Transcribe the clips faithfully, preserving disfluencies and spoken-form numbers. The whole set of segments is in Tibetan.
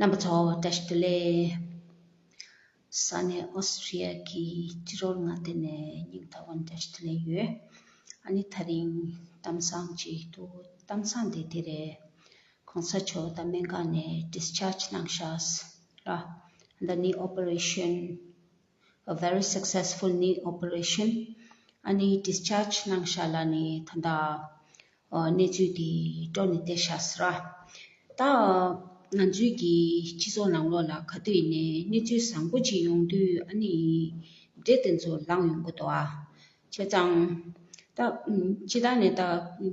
རྣམ་པ་ཚོ་བཀྲ་ཤིས་བདེ་ལེགས། ས་གནས་ཨོ་སི་ཀྲི་ཡ་གི་སྤྱི་རོལ་མངའ་སྡེ་ནས་སྙིང་ཐག་པ་ནས་བཀྲ་ཤིས་བདེ་ལེགས་ཡོད། ཨ་ནི་དེ་རིང་གཏམ་བཟང་ཅིག་འདུག་གཏམ་བཟང་དེ་དེ་རེད། གོང་ས་མཆོག་ད་སྨན་ཁང་ནས་ཌིས་ཅཱརྗ་གནང་ཤག་ར། ད་ནི་ཨོ་པ་རེ་ཤན a very successful knee operation. ཨ་ནི་ཌིས་ཅཱརྗ་གནང་ཤག་ལབ་ནས་ད་ལྟ་ཨ་གནས་ཚུལ་དེ་སྤྲོ་ནས་བསྡད་ཤག་ཟེར་ར། ད་ང་ཚོའི་གི་སྤྱི་ཚོགས་ནང་ལོགས་ལ་ག་དུས་ཡིན་ནའི་གནས་ཚུལ་བཟང་པོ་ཅིག་ཡོང་དུས་ཨ་ནི་འདྲེ་དེ་ཚོ་ལངས་ཡོང་གི་འདུག་ཨ། བྱས་ཙང་ད་ཨུམ་སྤྱི་བཏང་ནས་ད་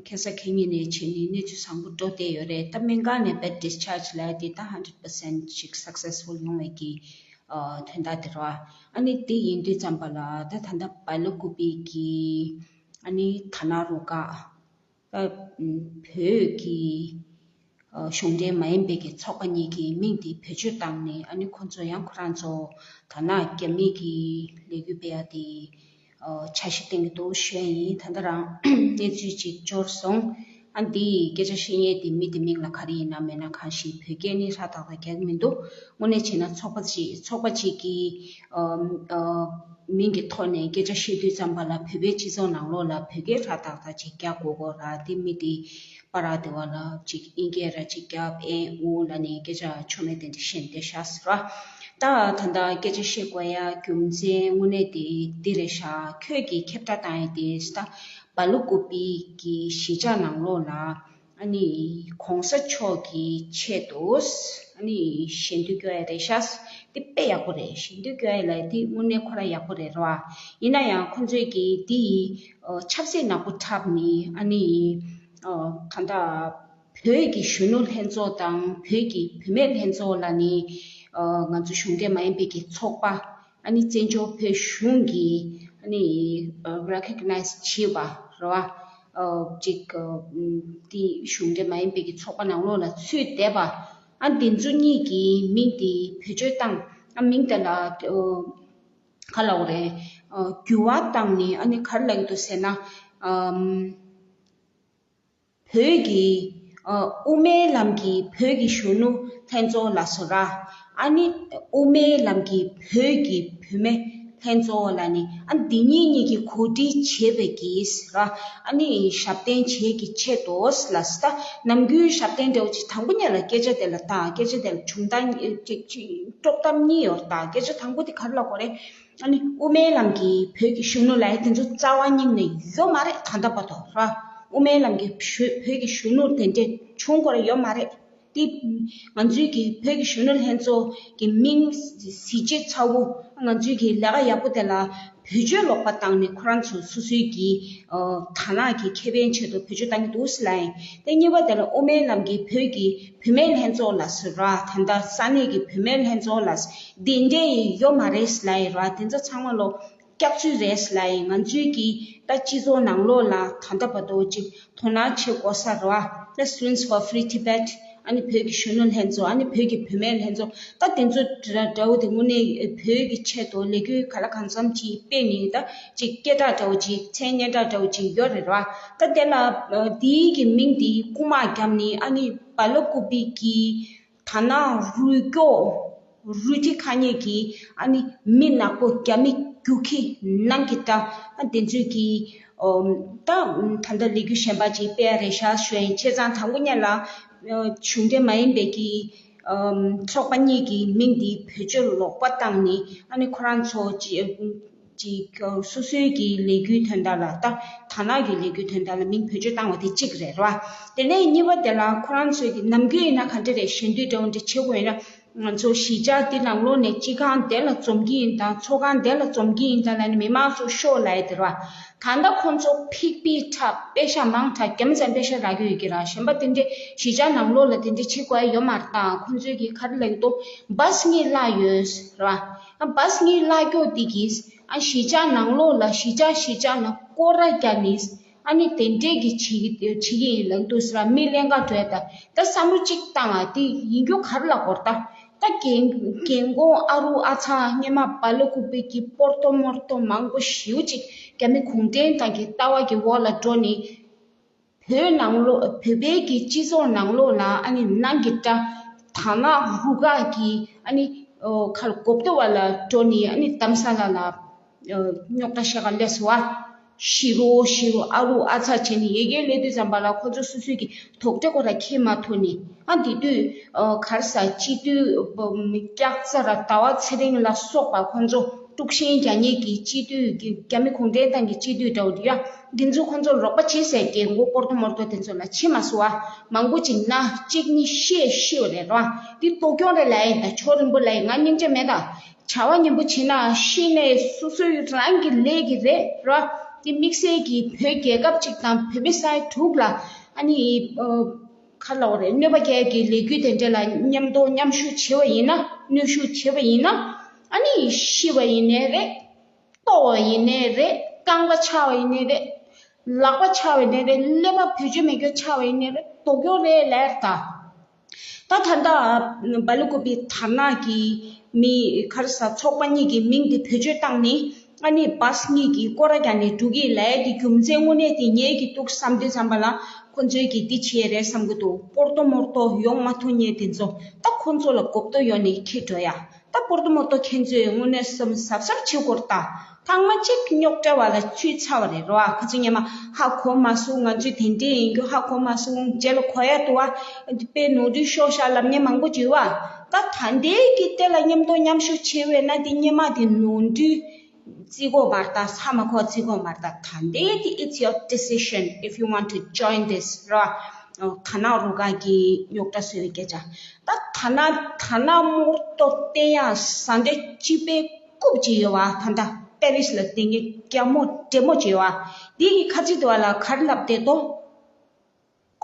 ཁ་སང་ཁ་ཉིན་ནས་བྱས་ནས་གནས་ཚུལ་བཟང་པོ་འགྲོ་བསྡད་ཡོད་རེད། ད་སྨན་ཁང་ནས་བས་ཌིས་ཅཱརྗ་ལབ་ཡ་དེ་ད་ཧན་ཌེ་རེཌ་པར་སེན་ཊི་ཅིག་སག་སེ་སི་ཕུལ་ཡོང་བའི་གི་ཨ་དོན་དག་དེ་རེད་བ། ཨ་ནི་དེ་ཡིན་དུས་ཙམ་པ་ལ་ད་ད་ལྟ་སྦེལ་ཀོབ་པི་གི་ཨ་ནི་དྷ་ན་རུ་ཀ་ད་ཨུམ་བོད་ཀྱི་ཨ་གཞུང་འབྲེལ་མ་ཡིན་པའི་གི་ཚོགས་པ་གཉིས་ཀྱི་མིང་དེ་བེད་སྤྱོད་བཏང་ནས་ཨ་ནི་ཁོང་ཚོ་ཡང་ཁོ་རང་ཚོ་དར་ནག་རྒྱབ་མི་གི་ལས་འགུལ་སྤེལ་ཡ་དེ་ཨ་འཆར་གཞི་བཏིང་གི་འདུག་ཞུ་ཡ་ཡིན། ད་ལྟ་རང་གནས་ཚུལ་ཅིག་འབྱོར་སོང་། ཨ་འདིའི་སྐད་ཆ་བཤད་མཁན་དེ་མི་དེ་མིང་ལ་ག་རེ་ཡིན་ན་མེད་ན་གང་ཞིག་བོད་སྐད་ནི་ཧྲ་ཏག་ཏག་རྒྱག་གི་མི་འདུག་དངོས་གནས་བྱས་ན་ཚོགས་པ་ཅིག་ཚོགས་པ་ཅིག་གི་ཨ་ཨ་མིང་གི་ཐོག་ནས་སྐད་ཆ་བཤད་དུས་ཙམ་པ་ལ་བོད་པའི་སྤྱི་ཚོགས་ནང་ལོགས་ལ་བོད་སྐད་ཧྲ་ཏག་ཏག་ཅིག་རྒྱག་དགོས་དགོས་ར། དེ་མི་དེ་པ་ར་དེ་བ་ལ་ཅིག་ཨིན་སྐད་ར་ཅིག་རྒྱབ་ཨེ་ཨུ་ལ་ནས་སྐད་ཆ་ཆོ་མེད་དེ་འདྲ་བཤད་བསྡད་ཤག་ཟེར་བ། ད་ད་ལྟ་སྐད་ཆ་བཤད་དགོས་ཡ་རྒྱུ་མཚན་དངོས་གནས་དེ་འདི་རེད་ཤག་ཁྱོད་ཀྱིས་ཁྱབ་བསྒྲགས་བཏང་ཡ་དེ་ད་སྦེལ་ཀོབ་པི་གི་གཞིས་ཆགས་ནང་ལོགས་ལ་ཨ་ནི་གོང་ས་མཆོག་གི་ཆེད་དུ་ཨ་ནི་ཞལ་འདོན་སྐྱོར་ཡ་རེད་ཤག་འདི་དཔེ་ཡག་པོ་རེད། ཞལ་འདོན་སྐྱོར་ཡ་ལ་འདི་དངོས་གནས་ཁོ་རང་ཡག་པོ་རེད་ར། ཡིན་ན་ཡང་ཁོང་ཚོས་ཀྱིས་འདི་ཡི་ཨ་ཆབ་སྲིད་ནག་པོ་འཁྲབ་ནི་ཨ་ནི་ཨ་ད་ལྟ་བོད་ཀྱི་གཞོན་ནུ་ལྷན་ཚོགས་དང་བོད་ཀྱི་བུད་མེད་ལྷན་ཚོགས་ལ་ནི་ཨ་ང་ཚོ་གཞུང་འབྲེལ་མ་ཡིན་པའི་གི་ཚོགས་པ་ཨ་ནི་བཙན་བྱོལ་བོད་གཞུང་གིས་ཨ་ནི་ཨ་རེ་ཀོག་ནའི་ཛི་བྱས་པ་རེད་བ། ཨ་ཅིག་ཨ་དེ་གཞུང་འབྲེལ་མ་ཡིན་པའི་གི་ཚོགས་པ་ནང་ལོགས་ལ་ཚུད་བསྡད་པ། ཨ་འདི་ཚོ་གཉིས་ཀྱི་མིང་དེ་བེད་སྤྱོད་བཏང་། ཨ་མིང་དེ་ལ་ཨ་ག་ལབ་དགོས་རེད། ཨ་འགྱུར་བ་བཏང་ནས་ཨ་ནི་ག་རེ་ལབ་ཀྱི་འདུག་ཟེར་ན། ཨམ་བོད་ཀྱི་ཨ་དབུ་མའི་ལམ་གྱི་བོད་ཀྱི་གཞོན་ནུ་ལྷན་ཚོགས་ལ་སོ་ར། ཨ་ནི་དབུ་མའི་ལམ་གྱི་བོད་ཀྱི་བུད་མེད་ལྷན་ཚོགས་ལ་ནི་ཨ་འདི་གཉིས་གཉིས་ཀྱི་གོ་སྒྲིག་བྱས་པའི་གིས་ར། ཨ་ནི་ཞབས་བརྟན་བྱེད་ཀྱི་ཆེད་དུ་ལ་སི་ད་ནམ་རྒྱུན་ཞབས་བརྟན་འདྲ་བོ་ཅིག་དང་པོ་ཉིད་ལ་སྐད་ཆ་དེ་ལ་ད་སྐད་ཆ་དེ་ལ་བྱུང་སྟངས་ཅིག་ཅིག་དཀྲོག་གཏམ་གཉིས་ཡོད་ད། སྐད་ཆ་དང་པོ་དེ་ག་རེ་ལབ་དགོས་རེད། ཨ་ནི་དབུ་མའི་ལམ་གྱི་བོད་ཀྱི་གཞོན་ནུ་ལབ་ཡ་དེ་ཚོ་རྩ་བ་ཉིད་ནས་ཡོད་མ་རེད། ད་ལྟ་བར་དུ་ར། དབུ་མའི་ལམ་གྱི་གཞོན་བོད་ཀྱི་གཞོན་ནུ་དེ་འདྲས་བྱུང་དགོས་རེད་ཡོད་མ་རེད། དེ་ང་ཚོའི་གི་བོད་ཀྱི་གཞོན་ནུ་ལྷན་ཚོགས་ཀྱི་མིང་གཟི་བརྗིད་ཚ་བོ་ང་ཚོའི་གི་ལས་ཀ་ཡག་པོ་དེ་ལ་བེད་སྤྱོད་ལོག་པ་བཏང་ནས་ཁོ་རང་ཚོ་སོ་སོའི་གི་ཨ་དར་ནག་གི་ཁེ་ཕན་ཆེད་དུ་བེད་སྤྱོད་བཏང་གི་འདུག་ཟེར་ལབ་ཡིན། དེ་གཉིས་པ་དེ་ལ་དབུ་མའི་ལམ་གྱི་བོད་ཀྱི་བུད་མེད་ལྷན་ཚོགས་ལ་ཟེར་ར། ད་ལྟ་ས་གནས་ཀྱི་བུད་མེད་ལྷན་ཚོགས་ལ་འདི་འདྲས་ཡོད་མ་རེད་ཟེར་ལབ་ཡིན་ར། དེ་ཚོ་ཚང་མ་ལོ་སྐྱག་རྫུན་རེད་ཟེར་ལབ་ཡིན། ང་ཚོའི་གི་ད་སྤྱི་ཚོགས་ནང་ལོགས་ལ་ད་ལྟ་བར་དུ་ཅིག་དོ་སྣང་བྱེད་དགོས་ས་རེད་བ། ད་Students for Free Tibet ཨ་ནི་བོད་ཀྱི་གཞོན་ནུ་ལྷན་ཚོགས། ཨ་ནི་བོད་ཀྱི་བུད་མེད་ལྷན་ཚོགས། ད་དེ་ཚོ་འདྲ་འདྲ་བོ་དེ་དངོས་གནས་བོད་ཀྱི་ཆེད་དུ་ལས་འགུལ་ག་ལ་གང་འཚམ་ཅིག་སྤེལ་ནས་ད་ཅིག་སྐད་གྲགས་འདྲ་བོ་ཅིག་མཚན་སྙན་གྲགས་འདྲ་བོ་ཅིག་ཡོད་རེད་བ། ད་དེ་ལ་ཨ་དེའི་གི་མིང་དེ་རྐུ་མ་བརྒྱབ་ནས་ཨ་ནི་སྦེལ་ཀོབ་པི་གི་དར་ནག་རུ་སྐྱོག་རུ་ཏི་ཁ་ཉེ་གི་ཨ་ནི་མི་ནག་པོ་རྒྱ་མི་རྒྱུག་ཁྱི་ནང་གི་ད་ཨ་དེ་ཚོས་གི་ཨོ་ད་ད་ལྟ་ལས་འགུལ་གཞན་པ་ཅིག་སྤེལ་རེད་ཤག་ཞུ་ཡིན། བྱས་ཙང་དང་པོ་ཉིད་ལ་ཨ་གཞུང་འབྲེལ་མ་ཡིན་པའི་གི་ཨམ་ཚོགས་པ་གཉིས་ཀྱི་མིང་འདི་བེད་སྤྱོད་ལོག་པ་བཏང་ནས་ཨ་ནི་ཁོ་རང་ཚོ་ཅི་ཅིག་སོ་སོའི་གི་ལས་འགུལ་དོན་དག་ལ་ད་དར་ནག་གི་ལས་འགུལ་དོན་དག་ལ་མིང་བེད་སྤྱོད་བཏང་བ་དེ་གཅིག་རེད་ར། དེ་ནས་གཉིས་པ་དེ་ལ་ཁོ་རང་ཚོས་གི་ནམ་རྒྱུན་ཡིན་ན་ག་འདྲ་རེད། ཞལ་འདོན་འདྲ་བོ་འདྲ་བྱེད་དགོས་ཡིན་ན། ང་ཚོ་གཞིས་ཆགས་འདི་ནང་ལོགས་ནས་སྤྱི་ཁང་དེ་ལ་འཛོམས་ཀྱི་ཡིན་དང་ཚོགས་ཁང་དེ་ལ་འཛོམས་ཀྱི་ཡིན་དང་ལབ་ནས་མི་མང་ཚོ་ཤོག་ལབ་ཡ་དེ་རེད་བ། ད་ལྟ་ཁོང་ཚོ་ཕིག་པི་ཁྲ་པེ་ཤ་མང་དྲགས་རྒྱ་མི་ཚང་པེ་ཤ་རག་གི་ཡོད་ཀྱི་ར། གཞན་པ་དེ་འདྲས་གཞིས་ཆགས་ནང་ལོགས་ལ་དེ་འདྲས་བྱེད་དགོས་ཡ་ཡོད་མ་རེད། ད་ཁོང་ཚོས་ཀྱིས་ག་རེ་ལབ་ཀྱི་འདུག་བཱས་གཉིས་བརླག་ཡོད་རེད་བ། ཨ་བཱས་གཉིས་བརླག་ཀྱོག་དེ་གིས་ཨ་གཞིས་ཆགས་ནང་ལོགས་ལ་གཞིས་ཆགས་གཞིས་ཆགས་ལ་སྐོར་ར་རྒྱག་ནས། ཨ་ནི་དེ་འདྲས་ཀྱི་བྱེད་ཀྱི་བྱེད་ཀྱི་ཡིན་ལབ་འདུག་ཟེར་བ། མི་ཀླན་ཀ་འགྲོ་ཡ་ད་ད་བསམ་བློ་གཅིག་བཏང་ཨ། དེ་ཡིན་རྒྱུ་ག་རེ་ལ་གོ་རེད་ད། ད་རྒན་རྒན་གོག་ཨ་རུ་ཨ་ཚ་སྔོན་མ་སྦེལ་ཀོབ་པི་གི་སྤོར་ཏོ་མོར་ཏོ་མང་པོ་ཞེ་པོ་ཅིག་རྒྱ་མི་གུང་ཁྲན་ཏང་གི་ལྟ་བ་གི་འོག་ལ་འགྲོ་ནས་བོད་ནང་ལོགས་བོད་པའི་གི་སྤྱི་ཚོགས་ནང་ལོགས་ལ་ཨ་ནི་ནང་གི་དགྲ་ ཐ་ན་རུ་ཁག་གི་ཨ་ནི་ཁར་གོབ་ཏོ་བ་ལ་འགྲོ་ནི་ཨ་ནི་དམ་ས་ལ་ལ་རྙོག་དྲ་བཤད་ག་ལས་སོ་བ། ཤི་རོ་ཤི་རོ་ཨ་རུ་ཨ་ཚ་བྱས་ནི་ཡི་གེ་ལས་དུས་ཙམ་པ་ལ་ཁོ་ཚོ་སོ་སོའི་གི་དོག་ཁྲེ་ཁོ་ར་ཁྱེར་མ་ཐུབ་ནི་ཨ་འདི་དུས་གར་ས་སྤྱི་འཐུས་སྐྱག་རྩ་ར་ཟླ་བ་ཚེ་རིང་ལ་སོགས་པ་ཁོ་ཚོ་དཀྲུག་ཤིང་རྒྱག་ཉེས་ཀྱི་སྤྱི་འཐུས་ཀྱི་རྒྱ་མི་གུང་ཁྲན་ཏང་གི་སྤྱི་འཐུས་འདྲ་བོ་འདི་ཡ་འདི་ཚོ་ཁོ་ཚོ་རོགས་པ་བྱེད་ཟེར་གི་མགོ་སྐོར་ཏོ་མོར་ཏོ་དེ་ཚོ་ལ་བྱེད་མ་སོང་བ། མང་པོ་ཅིག་ན་གཅིག་ནི་ཤེས་ཤེས་བ་རེད་རོ། འདི་ལྟོ་སྐྱོང་རེད་ལ་ཡིན་ད་ཆོ་རིན་པོ་ལ་ཡིན་ང་སྙིང་རྗེ་མེད་ད། བྱ་བ་ཉམས་པོ་བྱེད་ན་ཤི་ནས་སོ་སོའི་རང་གི་ལས་ཀྱི་རེད་རོ། འདི་དམིགས་བསལ་གྱི་བོད་རྒྱལ་ཁབ་ཅིག་དང་བོད་མི་ས་ཡ་དྲུག་ལ་ཨ་ནི་ཁ་ལོ་རེ་གནོད་པ་སྐྱེལ་གྱི་ལས་འགུལ་དེ་འདྲ་ལ་མཉམ་དུ་མཉམ་ཞུགས་བྱེད་པ་ཡིན་ན་གནོན་ཤུགས་བྱེད་པ་ཡིན་ན་ཨ་ནི་ཤི་བ་ཡིན་ནའི་རེད། ལྟོ་བ་ཡིན་ནའི་རེད། རྐང་པ་ཆག་པ་ཡིན་ནའི་རེད། ལག་པ་ཆག་པ་ཡིན་ནའི་རེད། ཀླད་པ་བེད་སྤྱོད་མེད་རྒྱུ་ཆག་པ་ཡིན་ནའི་རེད། ལྟོ་སྐྱོང་རེད་ལས་ད། ད་ད་ལྟ་སྦེལ་ཀོབ་པི་དར་ནག་གི་མི་ག་རེ་ཟ་ཚོགས་པ་གཉིས་ཀྱི་མིང་དེ་བེད་སྤྱོད་བཏང་ནས་ཨ་ནི་བཱས་གཉིས་ཀྱི་སྐོར་ར་རྒྱག་ནས་འགྲོ་གི་ལས་དེ་རྒྱུ་མཚན་དངོས་གནས་དེ་ངེད་ཀྱི་འདུག་བསམ་དུས་ཙམ་པ་ལ་ཁོ་ཚོའི་གི་འདི་བྱས་རེད་བསམ་གི་འདུག་སྤོར་ཏོ་མོར་ཏོ་ཡོང་མ་ཐུབ་ཉེ་དེ་ཚོ་ད་ཁོ་ཚོ་ལ་གོབ་ཏོ་ཡོང་ནས་ཁྱེར་འགྲོ་ཡ། ད་སྤོར་ཏོ་མོར་ཏོ་ཁྱེད་ཚོས་དངོས་གནས་སེམས་གཟབ་གཟབ་བྱེད་དགོས་རེད་ད། ཚང་མ་གཅིག་རྙོག་དྲ་བ་ལ་ཚུད་ཚར་བ་རེད་རོ། ཨ་ཁོ་ཚོ་ཉི་མ་ཧ་གོ་མ་སོང་། ང་ཚོས་དེ་འདྲས་ཡིན་རྒྱུ་ཧ་གོ་མ་སོང་། རྗེས་ལ་གོ་ཡ་འདུག་ཨ། དཔེ་ནོར་འཁྲུལ་ཤོར་ཤག་ལབ་མཁན་མང་པོ་བྱུང་བ། ད་ད་ལྟའི་གི་དེ་ལ་མཉམ་དུ་མཉམ་ཞུགས་བྱེད་འོས་ན་དེ་སྔོན་མ་དེ་ནོར་འཁྲུལ་བརྩི་དགོས་མ་རེད་ད། ཧ་མ་གོ་བརྩི་དགོས་མ་རེད་ད། ད་ལྟའི་དེ་it's your decision if you want to join this རོ། ཐ་ན་རུ་ཁག་གི་རྙོག་དྲ་བཟོ་བའི་སྐད་ཆ། ད་ཐ་ན་ཐ་ན་མོར་ཏོ་བསྟན་ཡག་ཟ་འདྲེ་སྤྱི་པའི་རྐུབ་ཅིག་ཡོད་བ། ད་ལྟ་པེ་རིས་ལ་དེ་ངའི་རྒྱ་མོ་འདྲེ་མོ་ཅིག་ཡོད་བ། འདི་གི་ཁ་ཚིག་དུ་བ་ལ་ག་རེ་ལབ་བསྡད་དོ།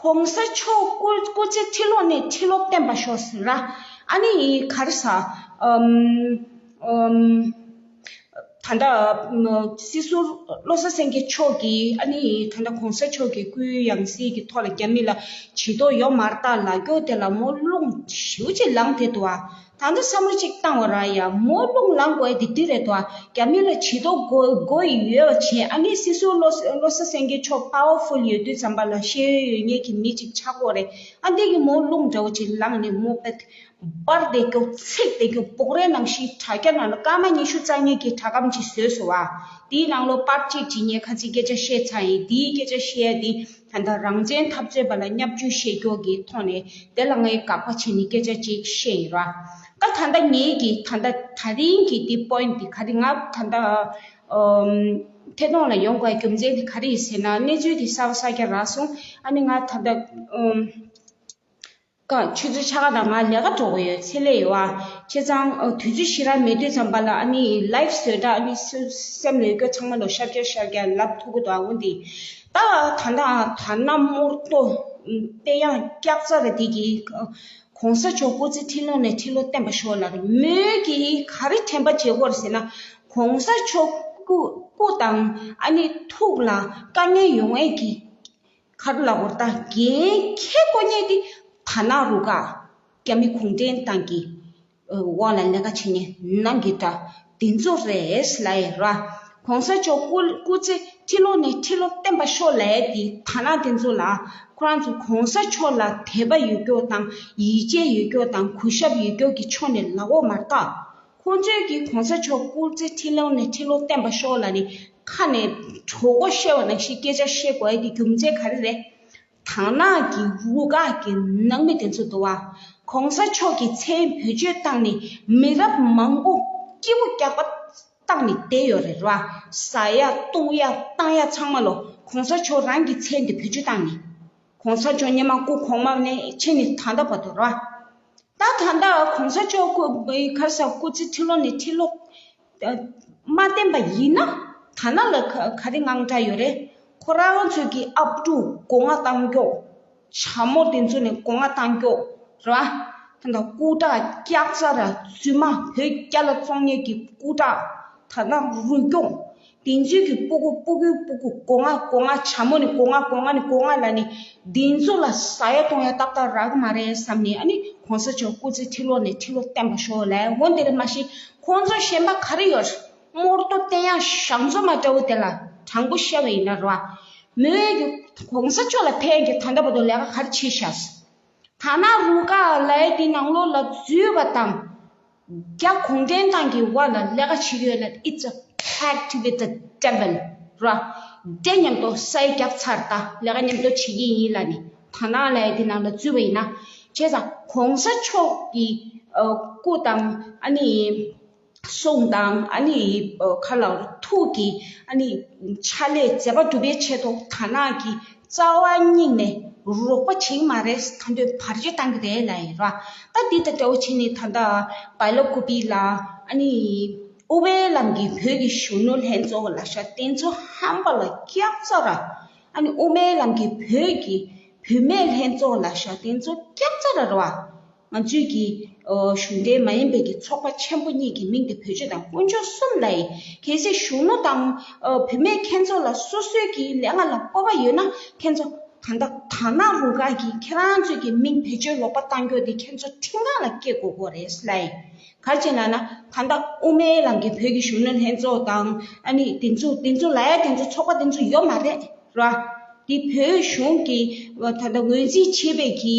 གོང་ས་མཆོག་སྐུ་སྐུ་ཚེ་ཁྲི་ལོ་ནས་ཁྲི་ལོ་བརྟན་པར་ཤོག་ཟེར་ར། ཨ་ནི་ག་རེ་ཟ། ཨམ་ཨམ། ད་ལྟ་སྲིད་ཟུར་བློ་བཟང་སེང་གེ་མཆོག་གིས་ཨ་ནི་ད་ལྟ་གོང་ས་མཆོག་གི་སྐུའི་ཡང་སྲིད་ཀྱི་ཐོག་ལ་རྒྱ་མི་ལ་བྱེད་དོ་ཡོད་མ་རེད་ད་ལབ་རྒྱུ་དེ་ལ་མོ་རླུང་ཞེ་པོ་ཅིག་ལངས་བསྡད་འདུག་ཨ། ད་ལྟ་བསམ་བློ་ཅིག་བཏང་བ་ར་ཡ་མོ་རླུང་ལངས་དགོས་དེ་འདི་རེད་དོ། རྒྱ་མི་ལ་བྱེད་དོ་དགོས་དགོས་ཡོད་པ་བྱས་ཨ་ནི་སྲིད་ཟུར་བློ་བློ་བཟང་སེང་གེ་མཆོག་powerful་ཡོད་དུས་ཙམ་པ་ལ་ཤེས་ཡོན་ཡོད་མཁན་གྱི་མི་ཅིག་ཆགས་དགོས་རེད། ཨ་འདི་གི་མོ་རླུང་འདྲ་བོ་ཅིག་ལངས་ནས་མོ་པད་འབར་བསྡད་རྒྱུ་འཚིག་བསྡད་རྒྱུ་སྦུག་རའི་ནང་བཞིན་དྲ་རྒྱ་ནང་ལ་སྐར་མ་ཉི་ཤུ་རྩ་གཉིས་ཀྱི་དྲ་སྒམ་ཅིག་བཟོས་སོང་བ། དེའི་ནང་ལོ་པར་གཅིག་བྲིས་ནས་ཁ་ཚིག་སྐད་ཆ་བཤད་ཚར་ཡིན། དེའི་སྐད་ཆ་བཤད་དེ་ད་ལྟ་རང་བཙན་འཐབ་རྩོད་པ་ལ་བརྙས་བཅོས་བཤད་རྒྱུ་གི་ཐོག་ནས་དེ་ལ་ངས་དགག་པ་བྱས་ནས་སྐད་ཆ་ཅིག་བཤད་ཡིན་ར། ད་ད་ལྟ་ངེད་ཀྱི་ད་ལྟ་ད་རིང་གི་དེ་པོ་ཡིན་ཊི་དེ་ག་རེ་ང་ད་ལྟ་ཐད་གཏོང་ལ་ཡོང་དགོས་རྒྱུ་མཚན་དེ་ག་རེ་ཡིན་ཟེར་ན་གནས་ཚུལ་དེ་གསར་པ་གསར་རྒྱག་རག་སོང་། ཨ་ནི་ང་ད་ལྟ་ཀ་ཆུ་ཚོད་ཕྱེད་ཀ་དང་ང་ལས་ཀ་འགྲོ་གི་ཡོད། ཚེ་ལས་ཡོད་ཨ། བྱས་ཙང་དུས་ཚོད་ཞེ་དྲག་མེད་དུས་ཙམ་པ་ལ་ཨ་ནི་ལའེབ་བཟོས་འདྲ་ཨ་ནི་སེམས་ལས་སྐྱོ་ཚང་མ་ལོ་ཤར་རྒྱག་ཤར་རྒྱག་ལབ་ཐུབ་ཀྱི་འདུག་ཨ། འོན་ཏེ་ད་ད་ད་ད་ན་མོར་ཏོ་བསྟན་ཡག་སྐྱག་རྩ་རེ་དེ་གི་གོང་ས་མཆོག་སྐུ་ཚེ་ཁྲི་ལོ་ནས་ཁྲི་ལོ་བརྟན་པ་ཤོག་ལ་རེ་མོས་ཀྱིས་ག་རེ་དྲན་པ་བྱེད་དགོས་རེད་ཟེར་ན། གོང་ས་མཆོག་སྐུ་སྐུ་དང་ཨ་ནི་ཐུགས་ལ་དཀའ་ངལ་ཡོང་ཡས་ཀྱི་ག་རེ་ལབ་དགོས་རེད་ད། འགན་འཁྱེར་དགོས་ཉེ་དེ་ད་ན་རུ་ཁག་རྒྱ་མི་གུང་ཁྲན་ཏང་གི་འོག་ལ་ལས་ཀ་བྱེད་ཉེ་ནང་གི་འདྲ་དེ་ཚོ་རེད་ལབ་ཡས་ར། གོང་ས་མཆོག་སྐུ་སྐུ་ཚེ་ཁྲི་ལོ་ནས་ཁྲི་ལོ་བརྟན་པ་ཤོག་ལབ་ཡས་དེ་ད་ན་དེ་ཚོ་ལ་ཁོ་རང་ཚོ་གོང་ས་མཆོག་ལ་དད་པ་ཡོད་རྒྱུ་དང་ཡིད་ཆེས་ཡོད་རྒྱུ་དང་གུས་ཞབས་ཡོད་རྒྱུ་གི་ཕྱོགས་ནས་ལབ་དགོས་མ་རེད་ད། ཁོང་ཚོས་ཀྱིས་གོང་ས་མཆོག་སྐུ་ཚེ་ཁྲི་ལོ་ནས་ཁྲི་ལོ་བརྟན་པ་ཤོག་ལབ་ནས་ཁ་ནས་གྲོད་ཁོག་བཤད་པ་ནང་བཞིན་སྐད་ཆ་བཤད་དགོས་ཡ་གི་རྒྱུ་མཚན་ག་རེ་རེད། དར་ནག་གི་རུ་ཁག་གི་ནང་མི་དེ་ཚོ་འདུག་བ། གོང་ས་མཆོག་གི་མཚན་བེད་སྤྱོད་བཏང་ནས་མི་རབས་མང་པོ་སྐྱིད་པོ་རྒྱག་པ་བཏང་ནས་བསྡད་ཡོད་རེད་ར། ཟ་ཡ་བཏུང་ཡ་བཏང་ཡ་ཚང་མ་ལོ་གོང་ས་མཆོག་རང་གི་མཚན་དེ་བེད་སྤྱོད་བཏང་ནས། གོང་ས་མཆོག་སྔོན་མ་སྐུ་གོང་མ་ནས་ཕྱིན་ནས་ད་ལྟ་བར་དུ་ར། ད་ད་ལྟ་གོང་ས་མཆོག་སྐུ་ག་རེ་ཟ་སྐུ་ཚེ་ཁྲི་ལོ་ནས་ཁྲི་ལོ་མ་བརྟན་པ་ཡིན་ན་ད་ན་ལ་ག་ག་རེ་དངངས་སྐྲག་ཡོད་རེད། ཁོ་རང་ཚོས་ཀྱི་ཨབ་ཕྲུག་སྒོ་ང་བཏང་རྒྱུ། བྱ་མོ་དེ་ཚོ་ནས་སྒོ་ང་བཏང་རྒྱུ་ར། ད་ལྟ་སྐུ་དྲག་སྐྱག་རྩ་ར་རྫུན་མ་བོད་རྒྱ་ལ་བཙོང་མཁན་གྱི་སྐུ་དྲག་ད་ལྟ་རུ་སྐྱོང་། དེ་ཚོའི་གི་སྤུ་གུ་སྤུ་གུའི་སྤུ་གུ་སྒོ་ང་སྒོ་ང་བྱ་མོ་ནི་སྒོ་ང་སྒོ་ང་ནི་སྒོ་ང་ལ་ནི་འདི་ཚོ་ལ་ཟ་ཡ་བཏུང་ཡ་ཏག་ཏག་རག་གི་མ་རེད་བསམ་ནས། ཨ་ནི་གོང་ས་མཆོག་སྐུ་ཚེ་ཁྲི་ལོ་ནས་ཁྲི་ལོ་བརྟན་པ་ཤོག་ལབ་འོ་འདི་རེད། མ་གཞི་ཁོང་ཚོ་གཞན་པ་ག་རེ་ཡོད། རྨོར་ཏོ་བསྟན་ཡ་ཞང་ཚོ་མ་འདྲ་བོ་དེ་ལ་དྲང་པོ་བཤད་པ་ཡིན་ན་རེད་བ། མོས་ཀྱི་གོང་ས་མཆོག་ལ་ཕན་གྱི་ད་ལྟ་བར་དུ་ལས་ཀ་ག་རེ་བྱས་ཤག་ཐ་ན་རུ་ཀ་ལའི་དེ་ནང་ལོགས་ལ་འཛུལ་བ་དང་། རྒྱ་གུང་ཁྲན་ཏང་གི་འོག་ལ་ལས་ཀ་བྱེད་ཀྱི་ཡོད་ན། It's a pact with the devil. ར། འདྲེ་མཉམ་དུ་ས་ཡི་རྒྱབ་ཚར་ད་ལས་ཀ་མཉམ་དུ་བྱེད་ཀྱི་ཡིན་ལབ་ནས། ཐ་ན་ལའི་དེ་ནང་ལ་འཛུལ་བ་ཡིན་ན། བྱས་ཙང་གོང་ས་མཆོག་གི་ཨ་སྐུ་དང་ཨ་ནི། གསུང་དང་ཨ་ནི་ཁ་ལ་ཐུགས་ཀྱི་ཨ་ནི་ཕྱག་ལས་མཛད་པ་སྒྲུབ་པའི་ཆེད་དུ་ཐ་ན་གི་རྩ་བ་ཉིད་ནས་རོགས་པ་བྱེད་མ་རེད། ད་དུང་བར་ཆད་བཏང་གི་རེད་ལབ་ཡིན་ར། ད་འདི་དང་འདྲ་བོ་བྱས་ནས་ད་ལྟ་བའི་ལོ་ཀུ་པི་ལ་ཨ་ནི་དབུ་མའི་ལམ་གྱི་བོད་ཀྱི་གཞོན་ནུ་ལྷན་ཚོགས་ལབ་ཤག་དེ་ཚོ་ཧམ་པ་ལ་སྐྱག་རྩ་ར། ཨ་ནི་དབུ་མའི་ལམ་གྱི་བོད་ཀྱི་བུད་མེད་ལྷན་ཚོགས་ལབ་ཤག་དེ་ཚོ་སྐྱག་རྩ་ར་ར་བ། ང་ཚོས་ཀྱི་ཨོ་གཞུང་འབྲེལ་མ་ཡིན་པའི་གི་ཚོགས་པ་ཆེན་པོ་གཉིས་ཀྱི་མིང་དེ་བེད་སྤྱོད་དང་། དཀོན་མཆོག་གསུམ་ལ་ཡིན། གལ་སྲིད་གཞོན་ནུ་དང་ཨོ་བུད་མེད་ཁྱེད་ཚོ་ལ་སོ་སོའི་གི་ལས་ཀ་ལ་སྤོབས་པ་ཡོད་ན། ཁྱེད་ཚོ་ད་ལྟ་དར་ནག་རུ་ཁག་གིས་ཁྱེད་རང་ཚོའི་གི་མིང་བེད་སྤྱོད་ལོག་པ་བཏང་རྒྱུ་དེ་ཁྱེད་ཚོ་ཁྲིམས་ཁང་ལ་སྐྱེལ་དགོས་དགོས་རེད་ལབ་ཡིན། ག་རེ་བྱས་ན་ན། ད་ལྟ་དབུ་མའི་ལམ་གྱི་བོད་ཀྱི་གཞོན་ནུ་ལྷན་ཚོགས་དང་ཨ་ནི་དེ་ཚོ་དེ་ཚོ་ལ་ཡ་དེ་ཚོ་ཚོགས་པ་དེ་ཚོ་ཡོད་མ་རེད། ར། འདི་བོད་གཞུང་གིས་ད་ལྟ་ངོས་འཛིན་བྱེད་པའི་གི་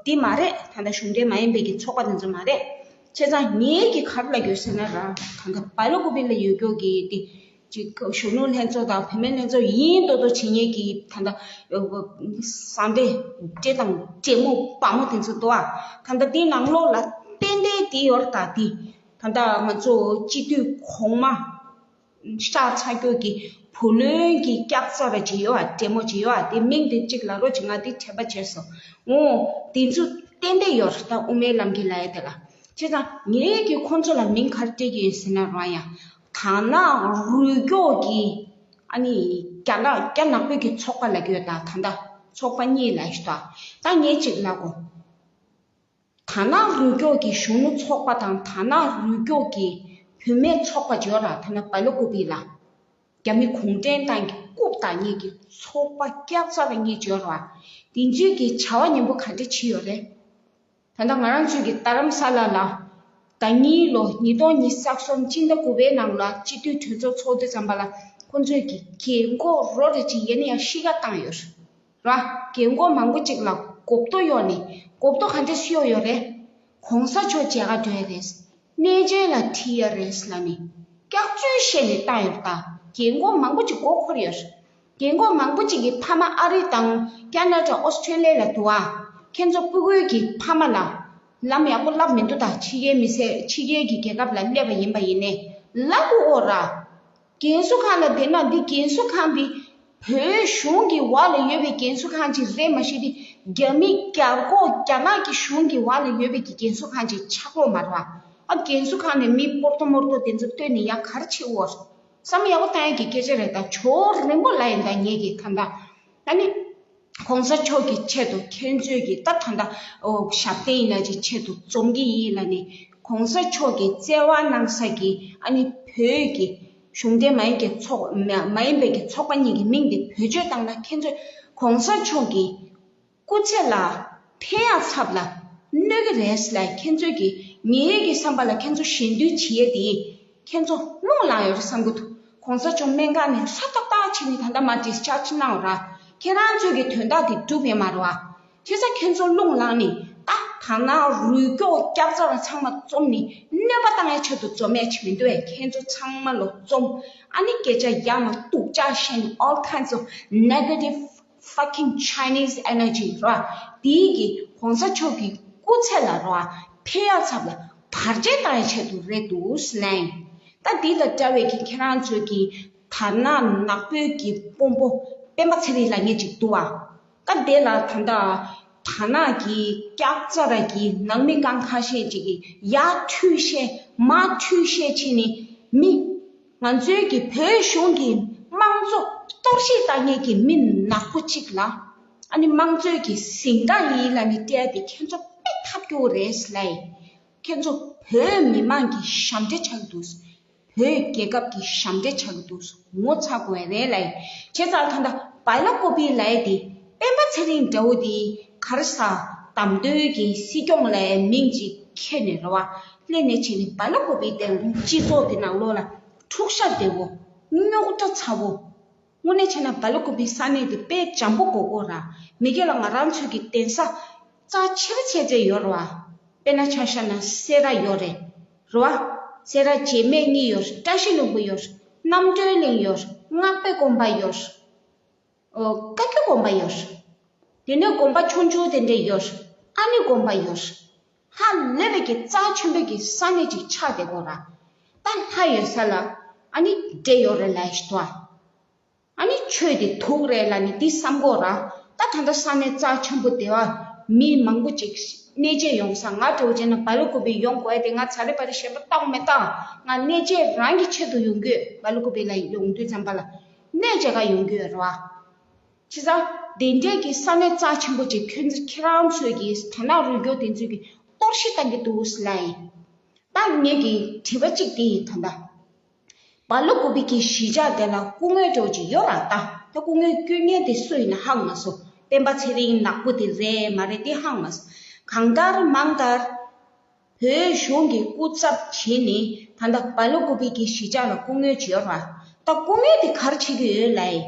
འདི་མ་རེད། ད་ལྟ་གཞུང་འབྲེལ་མ་ཡིན་པའི་གི་ཚོགས་པ་དེ་ཚོ་མ་རེད། བྱས་ཙང་ངས་གི་ག་རེ་ལབ་ཡོད་ཟེར་ན་ར། ད་ལྟ་བའི་ལོ་ཀུ་པི་ལ་ཡོད་རྒྱུ་གི་འདི་ཅིག་གཞོན་ནུ་ལྷན་ཚོགས་དང་བུད་མེད་ལྷན་ཚོགས་ཡིན་མདོག་མདོག་བྱེད་མཁན་གི་ད་ལྟ་ཟ་འདྲེ་འདྲེ་དང་འདྲེ་མོ་བ་མོ་དེ་ཚོ་འདུག་ཨ། ད་ལྟ་འདི་ནང་ལོགས་ལ་ཏན་ཏན་དེ་ཡོད་རེད། ད་འདི་ད་ལྟ་ང་ཚོ་སྤྱི་འཐུས་གོང་མ་ཤག་ཚ་སྐྱོ་གི་བུ་ལོན་གྱི་སྐྱག་རྩ་ར་ཅིག་ཡོད་ཨ། འདྲེ་མོ་ཅིག་ཡོད་ཨ། དེ་མིང་དེ་གཅིག་ལབ་རོགས་གྱིས། ང་དེ་དྲན་པ་བརྗེད་སོང་། འོ་དེ་ཚོ་ཏན་ཏན་ཡོད་རེད། ད་དབུ་མའི་ལམ་གྱི་ལབ་ཡ་དེ་ལ། བྱས་ཙང་ངས་ཀྱི་ཁོང་ཚོ་ལ་མིང་ག་རེ་སྤྲད་ཀྱི་ཡོད་ཟེར་ན་རང་ཡ། དར་ནག་རུས་སྐྱོགས་ཀྱི་ཨ་ནི་རྒྱ་ནག་རྒྱ་ནག་པོའི་གི་ཚོགས་པ་ལབ་ཀྱི་ཡོད། ད་ད་ལྟ་ཚོགས་པ་གཉིས་ལབ་ཤག་ད་ངས་གཅིག་ལབ་གོ། དར་ནག་རུས་སྐྱོགས་ཀྱི་གཞོན་ནུ་ཚོགས་པ་དང་དར་ནག་རུས་སྐྱོགས་ཀྱི་བུད་མེད་ཚོགས་པ་ཅིག་ཡོད་ར། ད་ནི་བའི་ལོ་ཀུ་པི་ལ། རྒྱ་མི་གུང་ཁྲན་ཏང་གི་རྐུབ་བཏགས་མཁན་གྱི་ཚོགས་པ་སྐྱག་རྩ་ར་གཉིས་ཅིག་ཡོད་ར། དེ་ཚོས་ཀྱི་བྱ་བ་ངན་པོ་ག་འདྲ་བྱས་ཡོད་རེད། ད་ལྟ་ང་རང་ཚོའི་གི་རྡ་རམ་ས་ལ་ལ་ཟླ་གཉིས་ལོ་ཉིས་སྟོང་ཉི་ཤུ་རྩ་གསུམ་སྤྱི་ཟླ་དགུ་པའི་ནང་ལ་སྤྱི་འཐུས་གྲོས་ཚོགས་ཚོགས་དུས་ཙམ་པ་ལ་ཁོང་ཚོས་ཀྱི་རྒན་གོག་རོ་རེ་ཅིག་ཡིན་ན་ཡང་ཤི་ཁ་བཏང་ཡོད་ར། རྒན་གོག་མང་པོ་ཅིག་ལ་གོ་རྟོགས་གཡོགས་ནས། གོ་རྟོགས་ག་འདྲ་སུ་གཡོགས་ཡོད་རེད། གོང་ས་མཆོག་མཇལ་ཁ་འགྲོ་ཡ་རེད། གནས་མཇལ་ལ་ཁྲིད་ཡ་རེད་ལབ་ནས་སྐྱག་བརྗོད་བཤད་ནས་བཏང་ཡོད་རེད། ད་རྒན་གོག་མང་པོ་ཅིག་མགོ་འཁོར་ཡོད་རེད། རྒན་གོག་མང་པོ་ཅིག་གི་ཕ་མ་ཨ་རི་དང་ཁ་ན་ཌ་ཨོ་སི་ཁྲེ་ལི་ཡ་ལ་འདུག་ཨ། ཁྱེད་ཚོ་སྤུ་གུའི་གི་ཕ་མ་ལ་ལམ་ཡག་པོ་བསླབ་མི་འདུག་ད་ཕྱི་རྒྱལ་མི་སེར་ཕྱི་རྒྱལ་གྱི་རྒྱལ་ཁབ་ལ་སླེབས་པ་ཡིན་པ་ཡིན་ནའི་ལབ་དགོས་འོ་ར། རྒན་གསོ་ཁང་ལ་བསྡད་ན་འདི་རྒན་གསོ་ཁང་འདི་བོད་གཞུང་གི་འོག་ལ་ཡོད་པའི་རྒན་གསོ་ཁང་ཅིག་རེད་མ་གཞི། འདི་རྒྱ་མི་རྒྱ་གོ་རྒྱ་ནག་གི་གཞུང་གི་འོག་ལ་ཡོད་པའི་གི་རྒན་གསོ་ཁང་ཅིག་ཆགས་ཀྱི་ཡོད་མ་རེད་བ། ཨ་རྒན་གསོ་ཁང་ནས་མི་སྤོར་ཏོ་མོར་ཏོ་དེ་ཚོ་བཏོན་ནས་ཡ་ག་རེ་བྱེད་འོ། བསམ་ཡག་པོ་བཏང་ཡག་གི་སྐད་ཆ་རེད། ད་ཇོ་བོ་རིན་པོ་ལ་ཡིན་ད་ངེད་ཀྱི་ད་ད་ཨ་ནི། གོང་ས་མཆོག་གི་ཆེད་དུ་ཁྱེད་ཚོས་ཀྱི་ད་ད་ད་ཨོ་ཞབས་བརྟན་ཡིན་ན་ཅིག་ཆེད་དུ་འཛོམས་ཀྱི་ཡིན་ལབ་ནས་གོང་ས་མཆོག་གི་བརྩེ་བ་གནང་ས་གི་ཨ་ནི་བོད་ཀྱི་གཞུང་འབྲེལ་མ་ཡིན་གྱི་ཚོགས་མ་མ་ཡིན་པའི་གི་ཚོགས་པ་གཉིས་ཀྱི་མིང་དེ་བེད་སྤྱོད་བཏང་ན། ཁྱེད་ཚོས་གོང་ས་མཆོག་གི་སྐུ་ཚེ་ལ་ཕན་ཡང་ཚབ་ལ་གནོད་ཀྱི་རེད་ལབ། ཁྱེད་ཚོས་ཀྱི་ངའི་གི་བསམ་པ་ལ་ཁྱེད་ཚོ་ཞེ་འདོད་བྱེད་ཡས་དེ་ཁྱེད་ཚོ་རླུང་ལངས་ཡོད་རེད་བསམ་གྱི་འདུག་གོང་ས་མཆོག་སྨན་ཁང་ནས་ཧྲ་ཏག་ཏག་བྱས་ནས་ད་ལྟ་མར་ཌིས་ཅཱར་ཇི་གནང་ར། ཁྱེད་རང་ཚོའི་གི་དོན་དག་དེ་འགྲུབ་ཡོད་མ་རེད་བ། བྱས་ཙང་ཁྱེད་ཚོ་རླུང་ལངས་ནས་ད་དར་ནག་རུས་སྐྱོགས་སྐྱག་རྩ་ར་ཚང་མ་འཛོམས་ནས་གནོད་པ་བཏང་ཡས་ཆེད་དུ་འཛོམས་ཡས་ཅིག་མི་འདུག་གས། ཁྱེད་ཚོ་ཚང་མ་ལོ་འཛོམས། ཨ་ནི་སྐད་ཆ་ཡ་མ་སྡུག་ཅག་བཤད་ནས་all kinds of negative fucking Chinese energy ར། དེའི་གི་གོང་ས་མཆོག་གི་སྐུ་ཚེ་ལ་ར་ཕན་ཡ་ཚབ་ལ་བར་ཆད་བཏང་ཡ་ཆེད་དུ་རེད་འདུག་ཟེར་ནས། ད་འདི་ལ་འདྲ་བའི་གི་ཁྱེད་རང་ཚོའི་གི་དར་ནག་ནག་པོའི་གི་དཔོན་པོ་སྤེན་པ་ཚེ་རིང་ལབ་མཁན་ཅིག་འདུག་ཨ། ད་དེ་ལ་ད་ལྟ་དར་ནག་གི་སྐྱག་རྩ་ར་གི་ནང་མི་རྐང་ཁ་ཤས་ཅིག་གི་ཡ་ཁྲུས་བཤད་མ་ཁྲུས་བཤད་བྱས་ནས་མི། ང་ཚོའི་གི་བོད་གཞུང་གི་དམངས་གཙོ་གཏོར་བཤིག་བཏང་མཁན་གྱི་མི་ནག་པོ་གཅིག་ལ་ཨ་ནི་དམངས་གཙོའི་གི་གཟེངས་རྟགས་ཡིན་ལབ་ནས་སྤྲད་དེ་ཁྱེད་ཚོ་དཔེ་ཐབས་སྐྱོ་རེད་ལབ། ཁྱེད་ཚོ་བོད་མི་མང་གི་ཞབས་འདྲེན་ཆགས་འདུག་བོད་རྒྱལ་ཁབ་ཀྱི་ཞབས་འདྲེན་ཆགས་འདུག་ངོ་ཚ་དགོས་རེད་ལབ། བྱས་ཙང་ད་ལྟ་བ་ལ་ཀོ་པི་ལབ་ཡས་དེ་སྤེན་པ་ཚེ་རིང་འདྲ་བོ་དེ་ག་རེ་ཟ་བདམས་ཐོན་གྱི་སྲིད་སྐྱོང་ལབ་ཡས་མིང་ཅིག་ཁྱེར་ནས་རེད་བ། སླེབས་ནས་བྱས་ནས་བ་ལ་ཀོ་པི་དེ་སྤྱི་ཚོགས་དེ་ནང་ལོགས་ལ་འཁྲུག་ཤ་དེ་བོ་རྙོག་དྲ་ཚ་བོ། དངོས་གནས་བྱས་ན་བ་ལ་ཀོ་པི་ས་གནས་དེ་དཔེ་འཇམ་པོ་དགོས་དགོས་ར། མི་སྒེར་ལ་ང་རང་ཚོའི་གི་གདན་ས་ རྩ་ཆེ་བ་ཆེ་ཆེ་ཡོད་རེད་བ། དཔེར་ན་ཆ་བཞག་ན་སེ་ར་ཡོད་རེད། རེད་བ། སེ་ར་བྱེ་སྨད་གཉིས་ཡོད། བཀྲ་ཤིས་ལྷུན་པོ་ཡོད། རྣམ་གྲོལ་གླིང་ཡོད། སྔགས་པའི་དགོན་པ་ཡོད། ཨོ། བཀའ་བརྒྱུད་དགོན་པ་ཡོད། དེ་ནས་དགོན་པ་ཆུང་ཆུང་དེ་འདྲ་ཡོད། ཨ་ནི་དགོན་པ་ཡོད། ཧ་ལས་པའི་གི་རྩ་ཆེན་པོའི་གི་ས་གནས་ཅིག་ཆགས་བསྡད་ཀྱི་ཡོད་ར། ད་ལྷ་ཡོད་ས་ལ་ཨ་ནི་འདྲེ་ཡོད་རེད་ལབ་ཤི་ཏོ། ཨ་ནི་ཆོས་དེ་དུག་རེད་ལབ་ནི་འདི་བསམ་གྱི་ཡོད་ར། ད་ད་ལྟ་ས་གནས་རྩ་ཆེན་པོ་དེ་བ་མི་མང་པོ་ཅིག་གནས་མཇལ་ཡོང་ས། ང་འདྲ་བོ་བྱས་ན་སྦེལ་ཀོབ་པི་ཡོང་དགོས་དེ། ང་ཚ་རེ་པ་རེ་ཞེ་པོ་བཏང་མི་བཏང་། ང་གནས་མཇལ་རང་གི་ཆེད་དུ་ཡོང་གི་ཡོད། སྦེལ་ཀོབ་པི་ལ་ཡོང་དུས་ཙམ་པ་ལ་གནས་མཇལ་ག་ཡོང་གི་ཡོད་ར་བ། བྱས་ཙང་དེ་འདྲའི་གི་ས་གནས་རྩ་ཆེན་པོ་ཅིག་ཁྱོད་ཚོ་ཁྱེད་རང་ཚོས་གི་དར་ནག་རུས་སྐྱོར་དེ་ཚོས་གི་གཏོར་བཤིག་བཏང་གི་འདུག་ལབ་ཡིན། ད་ངེད་ཀྱི་དྲི་བ་གཅིག་དེ་ཡིན། ད་ལྟ་སྦེལ་ཀོབ་པི་གི་གཞིས་ཆགས་དེ་ལ་སྐུ་ངོ་འདྲ་བོ་ཅིག་ཡོད་ར། ད་ད་སྐུ་ངོ་བསྐོ་མཁན་དེ་སུ་ཡིན་ན་ཧ་གོ་མ་སོང་། སྤེན་པ་ཚེ་རིང་ནག་པོ་དེ་རེད་མ་རེད་དེ་ཧ་གོ་མ་སོང་། གང་ལྟར་མང་ལྟར་བོད་གཞུང་གི་སྐུ་ཚབ་བྱས་ནས་ད་ལྟ་སྦེལ་ཀོབ་པི་གི་གཞིས་ཆགས་ལ་སྐུ་ངོ་ཅིག་ཡོད་ར། ད་སྐུ་ངོ་དེ་ག་རེ་བྱེད་ཀྱི་ཡོད་ལབ་ཡིན།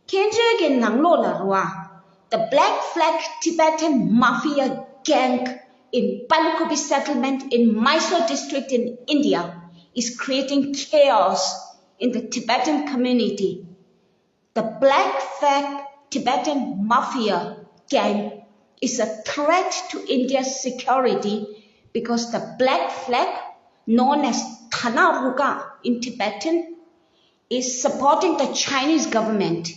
ཁྱེད་ཚོའི་གི་ནང་ལོགས་ལ་རེད་བ། The Black Flag Tibetan Mafia gang in Paleokupi settlement in Mysore district in India is creating chaos in the Tibetan community. The Black Flag Tibetan Mafia gang is a threat to India's security because the Black Flag, known as Thana Ruka in Tibetan, is supporting the Chinese government,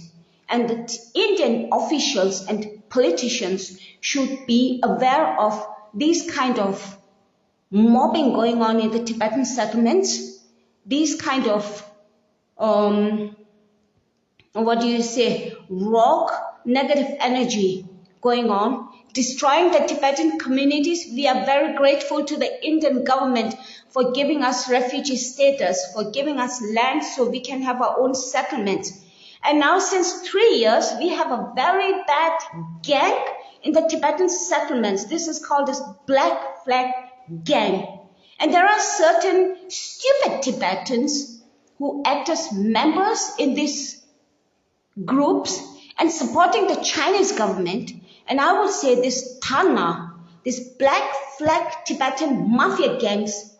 and the Indian officials and politicians should be aware of these kind of mobbing going on in the Tibetan settlements, these kind of, um, what do you say, rogue negative energy going on, destroying the Tibetan communities. We are very grateful to the Indian government for giving us refugee status, for giving us land so we can have our own settlements. And now, since three years, we have a very bad gang in the Tibetan settlements. This is called as Black Flag Gang. And there are certain stupid Tibetans who act as members in these groups and supporting the Chinese government. And I would say this Thana, this Black Flag Tibetan mafia gangs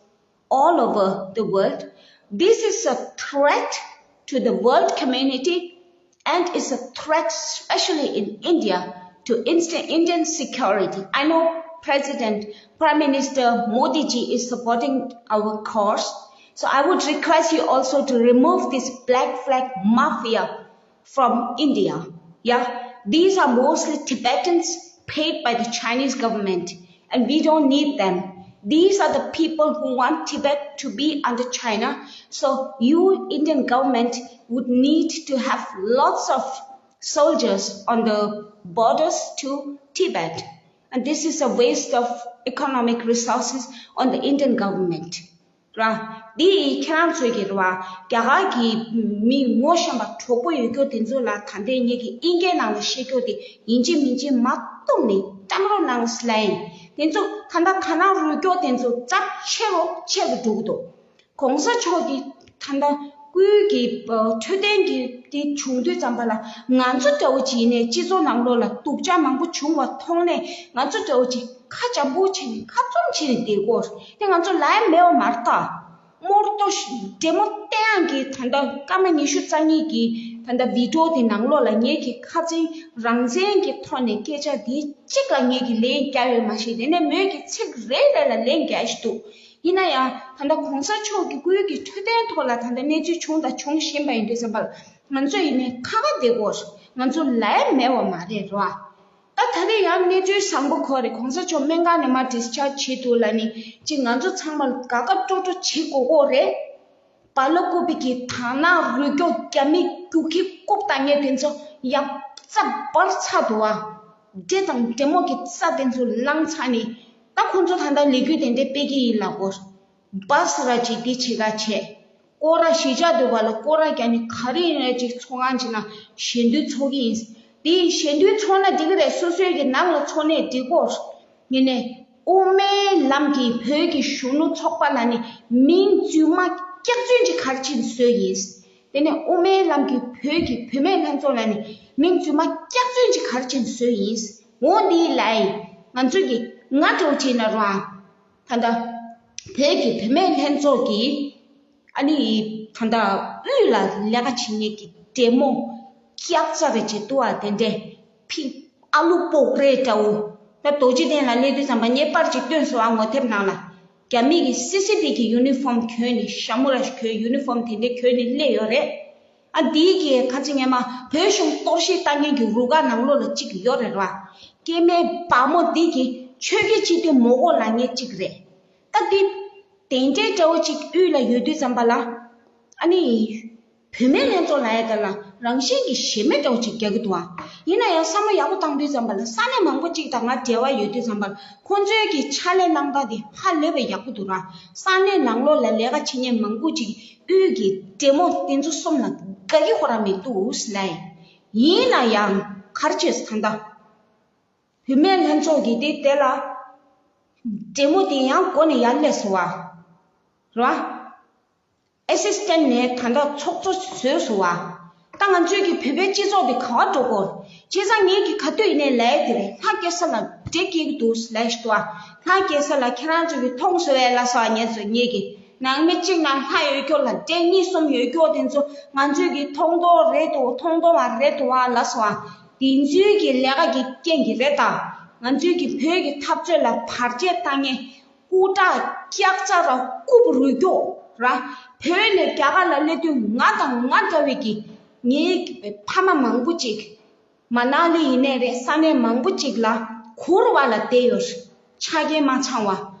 all over the world. This is a threat to the world community, and is a threat, especially in India, to inst- Indian security. I know President, Prime Minister Modi ji is supporting our cause. So I would request you also to remove this Black Flag mafia from India. Yeah, these are mostly Tibetans paid by the Chinese government, and we don't need them. These are the people who want Tibet to be under China. So you, Indian government, would need to have lots of soldiers on the borders to Tibet. And this is a waste of economic resources on the Indian government. ར། འདི་ཁྱེད་རང་ཚོས་ཀྱི་རེད་བ། རྒྱ་གར་གྱི་མི་ངོ་ཤེས་པ་གྲོགས་པོ་ཡོད་རྒྱུ་དེ་ཚོ་ལ་ད་ལྟའི་ངེད་ཀྱི་ཨིན་སྐད་ནང་ལ་བཤད་རྒྱུ་དེ་ཡིན་གཅིག་མིན་གཅིག་མ་གཏོགས་ནས་བཀྲམ་རོགས་གནང་ཟེར་ལབ་ཡིན། དེ་ཚོ་ད་ལྟ་དར་ནག་རུས་སྐྱོར་དེ་ཚོ་རྩ་ཆེ་རུ་ཆེ་རུ་འགྲོ་གི་འདུག་གོང་ས་མཆོག་གི་ད་ལྟ་སྐུའི་གི་འཕྲོད་བསྟེན་གྱི་དེ་བྱུང་དུས་ཙམ་པ་ལ་ང་ཚོ་འདྲ་བོ་ཅིག་ཡིན་ནའི་སྤྱི་ཚོགས་ནང་ལོགས་ལ་སྡུག་ཅག་མང་པོ་བྱུང་བ་མཐོང་ནས་ང་ཚོ་འདྲ་བོ་ཅིག་ཁ་འཇམ་པོ་བྱས་ནས་ཁ་བཙུམ་བྱས་ནས་བསྡད་ཀྱི་ཡོད་རེད། དེ་ང་ཚོ་ལབ་ཡ་མེད་པ་མ་རེད་ད། རྨོར་ཏོ་ཞིག་འདྲེ་མོ་བསྟན་ཡག་གི་ད་ལྟ་སྐར་མ་ཉི་ཤུ་རྩ་གཉིས་ཀྱི་ད་ལྟ་བི་ཌི་ཡོ་དེ་ནང་ལོགས་ལ་ངེད་ཀྱི་ཁ་ཚན་རང་བཙན་གྱི་ཐོག་ནས་སྐད་ཆ་དེ་གཅིག་ལ་ངེད་ཀྱི་ལན་རྒྱག་ཡོད་མ་ཤེས། དེ་ནས་མོས་ཀྱི་ཚིག་རེ་རེ་ལ་ལན་རྒྱག་བཞིན་འདུག་ཡིན་ན་ཡང་ད་ལྟ་གོང་ས་མཆོག་གི་སྐུའི་གི་འཕྲོད་བསྟེན་ཐོག་ལ་ད་ལྟ་གནས་ཚུལ་བྱུང་དང་འབྱུང་བཞིན་པ་ཡིན་དུས་ཙམ་པ་ལ་ང་ཚོ་ཡིན་ནའི་ཁ་ཁ་བསྡད་དགོས། ང་ཚོ་ལབ་ཡ་མེད་པ་མ་རེད་རོ། ད་ད་རེས་ཡང་གནས་ཚུལ་བཟང་པོ་གོ་རེད། གོང་ས་མཆོག་སྨན་ཁང་ནས་མར་ཌིས་ཆར་ཇི་བྱེད་འདུག་ལབ་ནི་ཅིག་ང་ཚོ་ཚང་མ་ལ་དགའ་དགའ་སྤྲོ་སྤྲོ་བྱེད་དགོས་ཀྱི་རེད། སྦེལ་ཀོབ་པི་གི་དར་ནག་རུས་སྐྱོར་རྒྱ་མི་རྒྱུག་ཁྱི་རྐུབ་བཏང་མཁན་དེ་ཚོ་ཡ་རྩ་འབར་ཚར་འདུག་ཨ། འདྲེ་དང་འདྲེ་མོ་གི་རྩ་དེ་ཚོ་ལངས་ཚར་ནི། ད་ཁོང་ཚོ་ད་ལྟ་ལས་འགུལ་དེ་འདྲ་སྤེལ་གྱི་ཡིན་ལབ་གོ། སྦ་ས་ར་ཅིག་འདི་བྱེད་ག་བྱེད། སྐོར་ར་གཞིས་ཆགས་འདུག་པ་ལ་སྐོར་ར་རྒྱག་ནི་ག་རེ་ཡིན་ན་ཅིག་ཚོང་ཁང་ཅིག་ནང་ཞལ་འདོན་འཚོགས་ཀྱི་ཡིན། དེ་ཞལ་འདོན་འཚོགས་ན་འགྲིག་གི་རེད། སོ་སོའི་གི་ནང་ལ་འཚོགས་ནས་འགྲིག་གོ། ཡིན་ནའི་དབུ་མའི་ལམ་གྱི་བོད་ཀྱི་གཞོན་ནུ་ཚོགས་པ་ལ་ནི་མིང་རྫུན་མ་སྐྱག་རྫུན་ཅིག་ག་རེ་བྱས་ནས་བཟོས་ཡིན། དེ་ནས་དབུ་མའི་ལམ་གྱི་བོད་ཀྱི་བུད་མེད་ལྷན་ཚོགས་ལ་ནི་མིང་རྫུན་མ་སྐྱག་རྫུན་ཅིག་ག་རེ་བྱས་ནས་བཟོས་ཡིན། འོ་འདི་ལ་ཡིན། ང་ཚོས་ཀྱི་ང་འདྲ་བོ་བྱས་ན་རང་ད་ལྟ་བོད་ཀྱི་བུད་མེད་ལྷན་ཚོགས་ཀྱི་ཨ་ནི་ད་ལྟ་དབུས་ལ་ལས་ཀ་བྱེད་མཁན་གྱི་འདྲེ་མོ་སྐྱག་རྫ་རེ་བྱེད་འདུག་ཨ། དེ་འདྲས་ཕི་ཨ་ལུ་སྤོག་རེ་འདྲ་བོ། ད་རྡོ་རྗེ་གདན་ལ་སླེབས་དུས་ཙམ་པ་ངས་པར་ཅིག་སྟོན་སོང་ཨ། ངོ་དེབ་ནང་ལ་རྒྱ་མི་གི་སི་སི་བི་གི་ཡུ་ནི་ཕོམ་གྱོན་ནས་ཤ་མུ་ར་གྱོན་ཡུ་ནི་ཕོམ་དེ་འདྲས་གྱོན་ནས་སླེབས་ཡོད་རེད། ཨ་འདིའི་གི་ཁ་ཆེ་ངས་མ་བོད་གཞུང་གཏོར་བཤིག་བཏང་མཁན་གྱི་རུ་ཁག་ནང་ལོགས་ལ་གཅིག་ཡོད་རེད་ར། སྐྱེ་དམན་བ་མོ་འདི་གི་ཆོས་ཀྱི་སྤྱི་འཐུས་མོ་གོ་ལ་ངས་གཅིག་རེད། ད་འདི་དེ་འདྲའི་འདྲ་བོ་གཅིག་དབུས་ལ་ཡོད་དུས་ཙམ་པ་ལ་ཨ་ནི་བུད་མེད་ལྷན་ཚོགས་ལ་ཡ་ད་ལ་རང་བཞིན་གྱི་ཞེ་མེད་འདྲ་བོ་གཅིག་རྒྱག་གི་འདུག་ཨ། ཡིན་ན་ཡང་བསམ་བློ་ཡག་པོ་བཏང་དུས་ཙམ་པ་ལ་ས་གནས་མང་པོ་གཅིག་དང་ང་འབྲེལ་བ་ཡོད་དུས་ཙམ་པ་ལ་ཁོང་ཚོའི་གི་ཕྱག་ལས་གནང་སྟངས་དེ་ཧ་ལས་པའི་ཡག་པོ་འདུག་ར། ས་གནས་ནང་ལོགས་ལ་ལས་ཀ་བྱེད་མཁན་མང་པོ་གཅིག་དབུས་ཀྱི་འདྲེ་མོ་དེ་ཚོ་གསུམ་ལ་དགའ་གི་ཁོ་རང་མི་འདུག་ཟེར་ལབ་ཡིན། ཡིན་ན་ཡང་ག་རེ་བྱས་ཟེར་ད་ལྟ་བུད་མེད་ལྷན་ཚོགས་ཀྱིས་དེ་དེ་ལ་འདྲེ་མོ་དེ་ཡང་སྒོ་ནས་ཡར་སླེབས་སོང་བ་རེད་བ། ཨེ་སི་སི་ཊེན་ཊི་ནས་ད་ལྟ་ཚོགས་གཙོ་བཟོས་སོང་བ། ད་ང་ཚོའི་གི་བོད་པའི་སྤྱི་ཚོགས་དེ་ག་བ་འགྲོ་དགོས། བྱས་ཙང་ངས་གི་ག་དུས་ཡིན་ནའི་ལས་དེ་རེད། ལྷ་སྐལ་བཟང་ལ་འདྲེ་སྐྱེ་གི་འདུག་ལས་ཞིག་འདུག་བ། ལྷ་སྐལ་བཟང་ལ་ཁྱེད་རང་ཚོ་གི་མཐོང་སོང་བས་ལ་སོགས་ངས་ཚོ་ངས་གི་ནང་མི་གཅིག་ན་ལྷ་ཡོད་སྐྱོ་ལ་འདྲེ་གཉིས་གསུམ་ཡོད་སྐྱོ་དེ་ཚོ་ང་ཚོས་གི་མཐོང་མཐོང་རེད་འདུག་མཐོང་མཐོང་བ་རེད་འདུག་བ་ལ་སོགས་བ། དེ་ཚོའི་གི་ལས་ཀ་གི་རྐྱེན་གི་རེད་ད། ང་ཚོའི་གི་བོད་ཀྱི་འཐབ་རྩོད་ལ་བར་ཆད་བཏང་མཁན། སྐུ་དྲག་སྐྱག་རྫ་ར་རྐུབ་རུས་སྐྱོག་ར། བོད་ནས་རྒྱ་གར་ལ་སླེབས་དུས་ང་དང་ང་འདྲ་བའི་གི་ངའི་ཕ་མ་མང་པོ་ཅིག་མ་ན་ལི་ཡིན་ནའི་རེད། ས་གནས་མང་པོ་ཅིག་ལ་གུར་བ་ལ་བསྡད་ཡོད། ཆ་རྐྱེན་མ་ཚང་བ།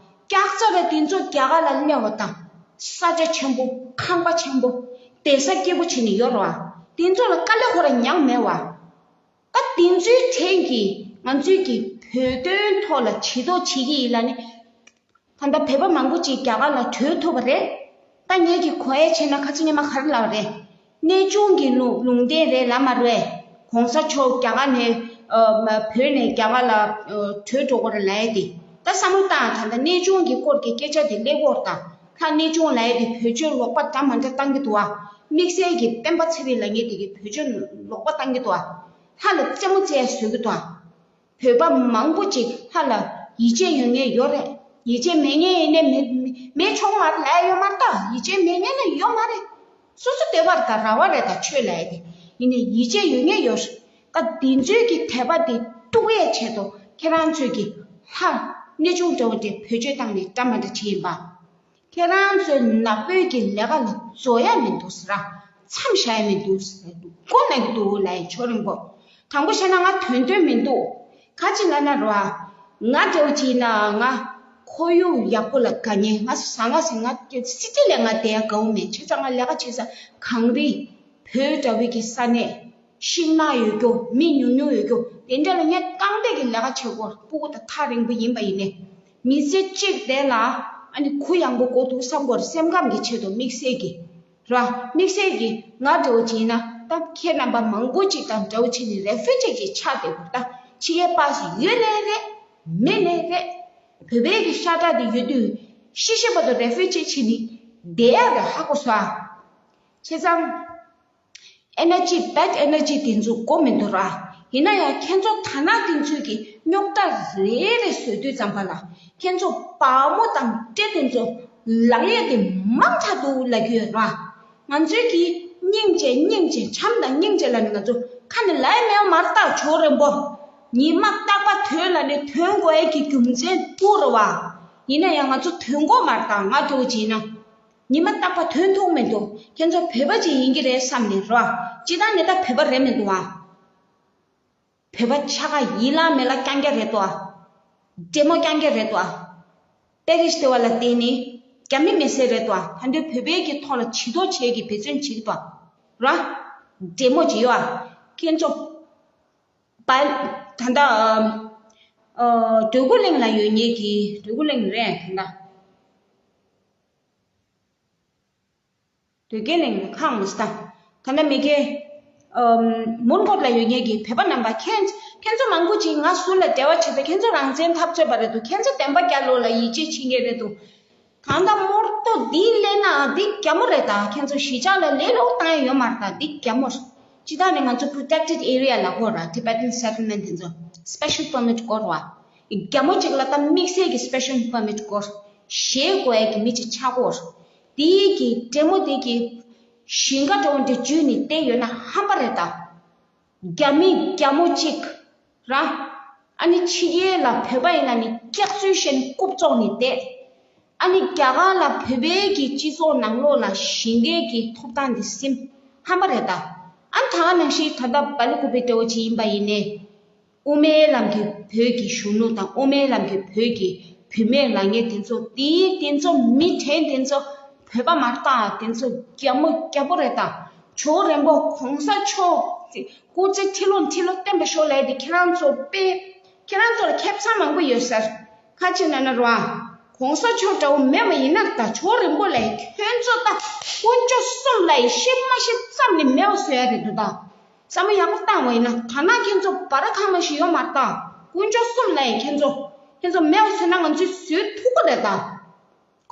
སྐྱག་རྫ་ར་དེ་ཚོ་རྒྱ་གར་ལ་སླེབས་པ་དང་ས་ཆ་ཆེན་པོ་ཁང་པ་ཆེན་པོ་བསྡད་ས་སྐྱིད་པོ་བྱས་ནས་ཡོད་ར་བ། དེ་ཚོ་ལ་དཀའ་ལས་ཁོ་ར་མྱངས་མེད་བ། ད་དེ་ཚོའི་གྲས་ཀྱིས་ང་ཚོའི་གི་བོད་དོན་ཐོག་ལ་བྱེད་དོ་བྱེད་ཀྱི་ཡིན་ལ་ནི། ད་ལྟ་བོད་པ་མང་པོ་ཅིག་རྒྱ་གར་ལ་བྲོས་ཐུབ་པ་རེད། ད་ངེད་ཀྱི་གོ་ཡ་བྱས་ན་ཁ་ཆེ་ངས་མ་ག་རེ་ལབ་པ་རེད། གནས་ཆུང་གི་ལུང་ལུང་བསྟན་རེད་ལབ་མ་རེད། གོང་ས་མཆོག་རྒྱ་གར་ནས་ཨ་མ་བོད་ནས་རྒྱ་གར་ལ་ཨ་བྲོས་འགྲོ་དགོས་རེད་ལབ་ཡ་དེ། ད་བསམ་བློ་བཏང་། ད་ལྟ་གནས་ཆུང་གི་སྐོར་གྱི་སྐད་ཆ་དེ་སླེབས་ཡོད་རེད་ད། ད་གནས་ཆུང་ལབ་ཡ་དེ་བེད་སྤྱོད་ལོག་པ་འདྲ་མ་འདྲ་བཏང་གི་འདུག་ཨ། དམིགས་བསལ་གྱི་སྤེན་པ་ཚེ་རིང་ལབ་མཁན་དེ་གིས་བེད་སྤྱོད་ལོག་པ་བཏང་གི་འདུག་ཨ། ལྷ་ལ་རྩེད་མོ་རྩེ་ཡ་བཟོ་གི་འདུག་ཨ། བོད་པ་མང་པོ་ཅིག་ལྷ་ལ་ཡིད་ཆེས་ཡོད་མཁན་ཡོད་རེད། ཡིད་ཆེས་མེད་མཁན་ཡིན་ནའི་མེད་མེད་ཆོག་མ་རེད་ལབ་ཡ་ཡོད་མ་རེད་ད། ཡིད་ཆེས་མེད་མཁན་ལ་ཡོད་མ་རེད། སོ་སོ་བདེ་བར་ད་ར་བ་རེད་ད། ཆོས་ལབ་ཡ་དེ་ཡིན་ནའི་ཡིད་ཆེས་ཡོད་མཁན་ཡོད་རེད། ད་དེ་ཚོའི་གི་དད་པ་དེ་གཏུག་ཡས་ཆེད་དུ་ཁྱེད་རང་ཚོས་གི་ལྷ་གནས་ཆུང་འདྲ་བོ་དེ་བེད་སྤྱོད་བཏང་ནས་འདྲ་མ་འདྲ་བྱས་ཡིན་པ། ཁྱེད་རང་ཚོའི་ནག་པོའི་གི་ལས་ཀ་ལ་འཛོལ་ཡ་མི་འདུག་ཟེར་ར། མཚམས་བཞག་ཡ་མི་འདུག་ཟེར་ར། མགོ་ན་གི་འདུག་ལབ་ཡ་ཆོ་རིང་པོ། དྲང་པོ་བཤད་ན་ང་དོན་དོན་མི་འདུག་ག་ཅི་ལབ་ན་རོ་ཨ། ང་འདྲ་བོ་ཅིག་ཡིན་ན་ང་ཁོར་ཡུག་ཡག་པོ་ལ་དགའ་ཉེ། ང་ཟ་ང་ཟ་ང་སི་ཊི་ལ་ང་བསྡད་ཡ་དགའ་བོ་མེད། བྱས་ཙང་ང་ལས་ཀ་བྱེད་ས་གངས་རི་བོད་འདྲ་བོའི་གི་ས་གནས། ཤིང་ནགས་ཡོད་རྒྱུ། མི་ཉུང་ཉུང་ཡོད་རྒྱུ། དེ་འདྲ་ལ་ངས་རྐང་སྟེགས་ཀྱི་ལས་ཀ་བྱེད་དགོས། སྤུ་གུ་དང་ཐག་རིང་པོ་ཡིན་པ་ཡིན་ནའི། མི་ཚེ་གཅིག་དེ་ལ་ཨ་ནི་གུ་ཡངས་པོ་དགོས་འདུག་བསམ་དགོས་རེད། སེམས་ཁམས་ཀྱི་ཆེད་དུ་དམིགས་བསལ་གྱི་ར། དམིགས་བསལ་གྱི་ང་འདྲ་བོ་བྱས་ན་ད་ཁྱེད་རྣམ་པ་མང་པོ་ཅིག་དང་འདྲ་བོ་བྱས་ནས་རེ་ཕུ་ཇི་ཅིག་ཆགས་བསྡད་དགོས། ད་ཕྱི་རྒྱལ་པ་ཞིག་ཡོད་ནའི་རེད། མེད་ནའི་རེད། བོད་པའི་གི་ཤ་ཁྲག་དེ་ཡོད་དུས་ཤི་ཤི་བར་དུ་རེ་ཕུ་ཇི་བྱས་ནས་བསྡད་ཡ་རེད། ཧ་གོ་སོང་ཨ། བྱས་ཙང་། ཨེ་ནར་ཇི་བེཌ་ཨེ་ནར་ཇི་དེ་ཚོ་དགོས་མི་འདུག་ར། ཡིན་ན་ཡང་ཁྱེད་ཚོ་ཐ་ན་དེ་ཚོའི་གི་རྙོག་དྲ་རེ་རེ་བཟོས་དུས་ཙམ་པ་ལ་ཁྱེད་ཚོ་བ་མོ་དང་སྤྲེལ་དེ་ཚོ་ལག་ཡས་དེ་མང་དྲགས་འདུག་ལབ་ཀྱི་ཡོད་ར། ང་ཚོའི་གི་སྙིང་རྗེ་སྙིང་རྗེ་བྱམས་དང་སྙིང་རྗེ་ལབ་ནས་ང་ཚོ་ཁ་ནས་ལབ་ཡ་མེད་པ་མ་རེད་ད། ཇོ་རིང་པོ། ཉི་མ་རྟག་པར་དོན་ལ་ནི་དོན་དགོས་ཡ་གི་རྒྱུ་མཚན་འདུག་ར་བ། ཡིན་ན་ཡང་ང་ཚོ་དོན་དགོས་མ་རེད་ད། ང་འདྲ་བོ་བྱས་ན། ཉི་མ་རྟག་པར་དོན་ཐུག་མི་འདུག་ཁྱེད་ཚོ་བོད་པ་ཅིག་ཡིན་གྱི་རེད་བསམ་ནས་རོ། སྤྱིར་བཏང་ནི་ད་བོད་པ་རེད་མི་འདུག་ཨ། བོད་པ་ཆ་ག་ཡིན་ལ་མེད་ལ་རྐྱང་རྐྱང་རེད་དོ་ཨ། འདྲེ་མོ་རྐྱང་རྐྱང་རེད་དོ་ཨ། པེ་རིས་དེ་བ་ལ་བསྡད་ནི་རྒྱ་མི་མི་སེར་རེད་དོ་ཨ། ད་འདི་བོད་པའི་གི་ཐོག་ལ་བྱི་དོར་བྱེད་ཀྱི་འབད་བརྩོན་བྱེད་ཀྱི་དོ་ཨ། རོ། འདྲེ་མོ་ཅིག་ཡོད་ཨ། ཁྱེད་ཚོ། པ། ད་ལྟ་ཨ། འདོད་རྒུ་གླིང་ལ་ཡོད་མཁན་གྱི། འདོད་རྒུ་གླིང་རེད་ད་ལྟ། འདོད་རྒུ་གླིང་ལ་ཁག་མི་སྟ། ད་ལྟ་མི་སྐྱེ། ཨམ། མོན་གྷོ་ལ་ཡོད་མཁན་གྱི་བོད་པ་རྣམ་པ་ཁྱེད་ཁྱེད་ཚོ་མང་པོ་ཅིག་ང་ཟུར་ལ་འབྲེལ་བ་བྱེད་ད། ཁྱེད་ཚོ་རང་བཙན་འཐབ་རྩོད་པ་རེད་འདུག་ཁྱེད་ཚོ་བདེན་པ་རྒྱལ་ལོ་ལ་ཡིད་ཆེས་བྱེད་མཁན་རེད་འདུག་གང་ལྟར་མོར་ཏོ་འདི་ལས་ན་འདི་རྒྱ་མོ་རེད་ད། ཁྱེད་ཚོ་གཞིས་ཆགས་ལ་ལས་སླ་པོ་བཏང་ཡ་ཡོད་མ་རེད་ད། འདི་རྒྱ་མོ་རེད། སྤྱིར་བཏང་ནས་ང་ཚོ་protected area ལ་གོ་ར། Tibetan settlement དེ་ཚོ་special permit དགོས་ར། རྒྱ་མོ་གཅིག་ལ་ད་དམིགས་བསལ་གྱི་སི་པེ་ཤལ་པར་མིཊ་དགོས། གཞས་དགོས་ཡ་གི་མི་གཅིག་ཆགས་དགོས། དེའི་གི་འདྲེ་མོ་དེ་གི་ཞིང་ཁ་འགྲོ་འདྲེ་འཇུས་ནས་བསྡད་ཡོད་ན་ཧམ་པ་རེད་ད། རྒྱ་མི་རྒྱ་མོ་གཅིག་ར། ཨ་ནི་ཕྱི་རྒྱལ་ལ་བོད་པ་ཡིན་ན་ནི་སྐྱག་རྫུན་བཤད་ནས་རྐུབ་བཙོག་ནས་བསྡད། ཨ་ནི་རྒྱ་གར་ལ་བོད་པའི་གི་སྤྱི་ཚོགས་ནང་ལོགས་ལ་ཞིང་ཁའི་གི་ཐོབ་ཐང་འདི་སིམ་ཧམ་པ་རེད་ད། ཨ་ནི་ད་ག་ནང་བཞིན་ད་ལྟ་སྦེལ་ཀུ་པེ་འདྲ་བོ་ཅིག་ཡིན་པ་ཡིན་ནའི། དབུ་མའི་ལམ་གྱི་བོད་ཀྱི་གཞོན་ནུ་དང་དབུ་མའི་ལམ་གྱི་བོད་ཀྱི་བུད་མེད་ལ་ངས་དེ་ཚོ་དེའི་དེ་ཚོ་མི་དྲན་དེ་ཚོ་བོད་པ་མ་རེད་ད། དེ་ཚོ་རྒྱ་མོ་རྒྱ་པོ་རེད་ད། ཇོ་བོ་རིན་པོ་གོང་ས་མཆོག་སྐུ་ཚེ་ཁྲི་ལོ་ཁྲི་ལོ་བརྟན་པར་ཤོག་ལབ་དེ་ཁྱེད་རང་ཚོ་དཔེ་ཁྱེད་རང་ཚོ་ལ་ཁེ་བཟང་མང་པོ་ཡོད་ཟེར། ཁ་ཅིག་ན་ན་རོ་ཨ། གོང་ས་མཆོག་འདྲ་བོ་མེད་པ་ཡིན་ན་ད་ཇོ་བོ་རིན་པོ་ལབ་ཁྱོད་ཚོ་ད་དཀོན་མཆོག་གསུམ་ལབ་ཤེས་མ་ཤེས་ཙམ་ལས་མེད་པ་བཟོ་ཡ་རེད་འདུག་ད། བསམ་བློ་ཡག་པོ་བཏང་བ་ཡིན་ན་ད་ནང་ཁྱེད་ཚོ་བར་ཁང་མ་ཞིག་ཡོད་མ་རེད་ད། དཀོན་མཆོག་གསུམ་ལ་ཡང་ཁྱེད་ཚོ་ཁྱེད་ཚོ་མེད་པ་བཟོས་ན་ང་ཚོས་བཟོས་ཐུབ་ཀྱི་རེད་ད།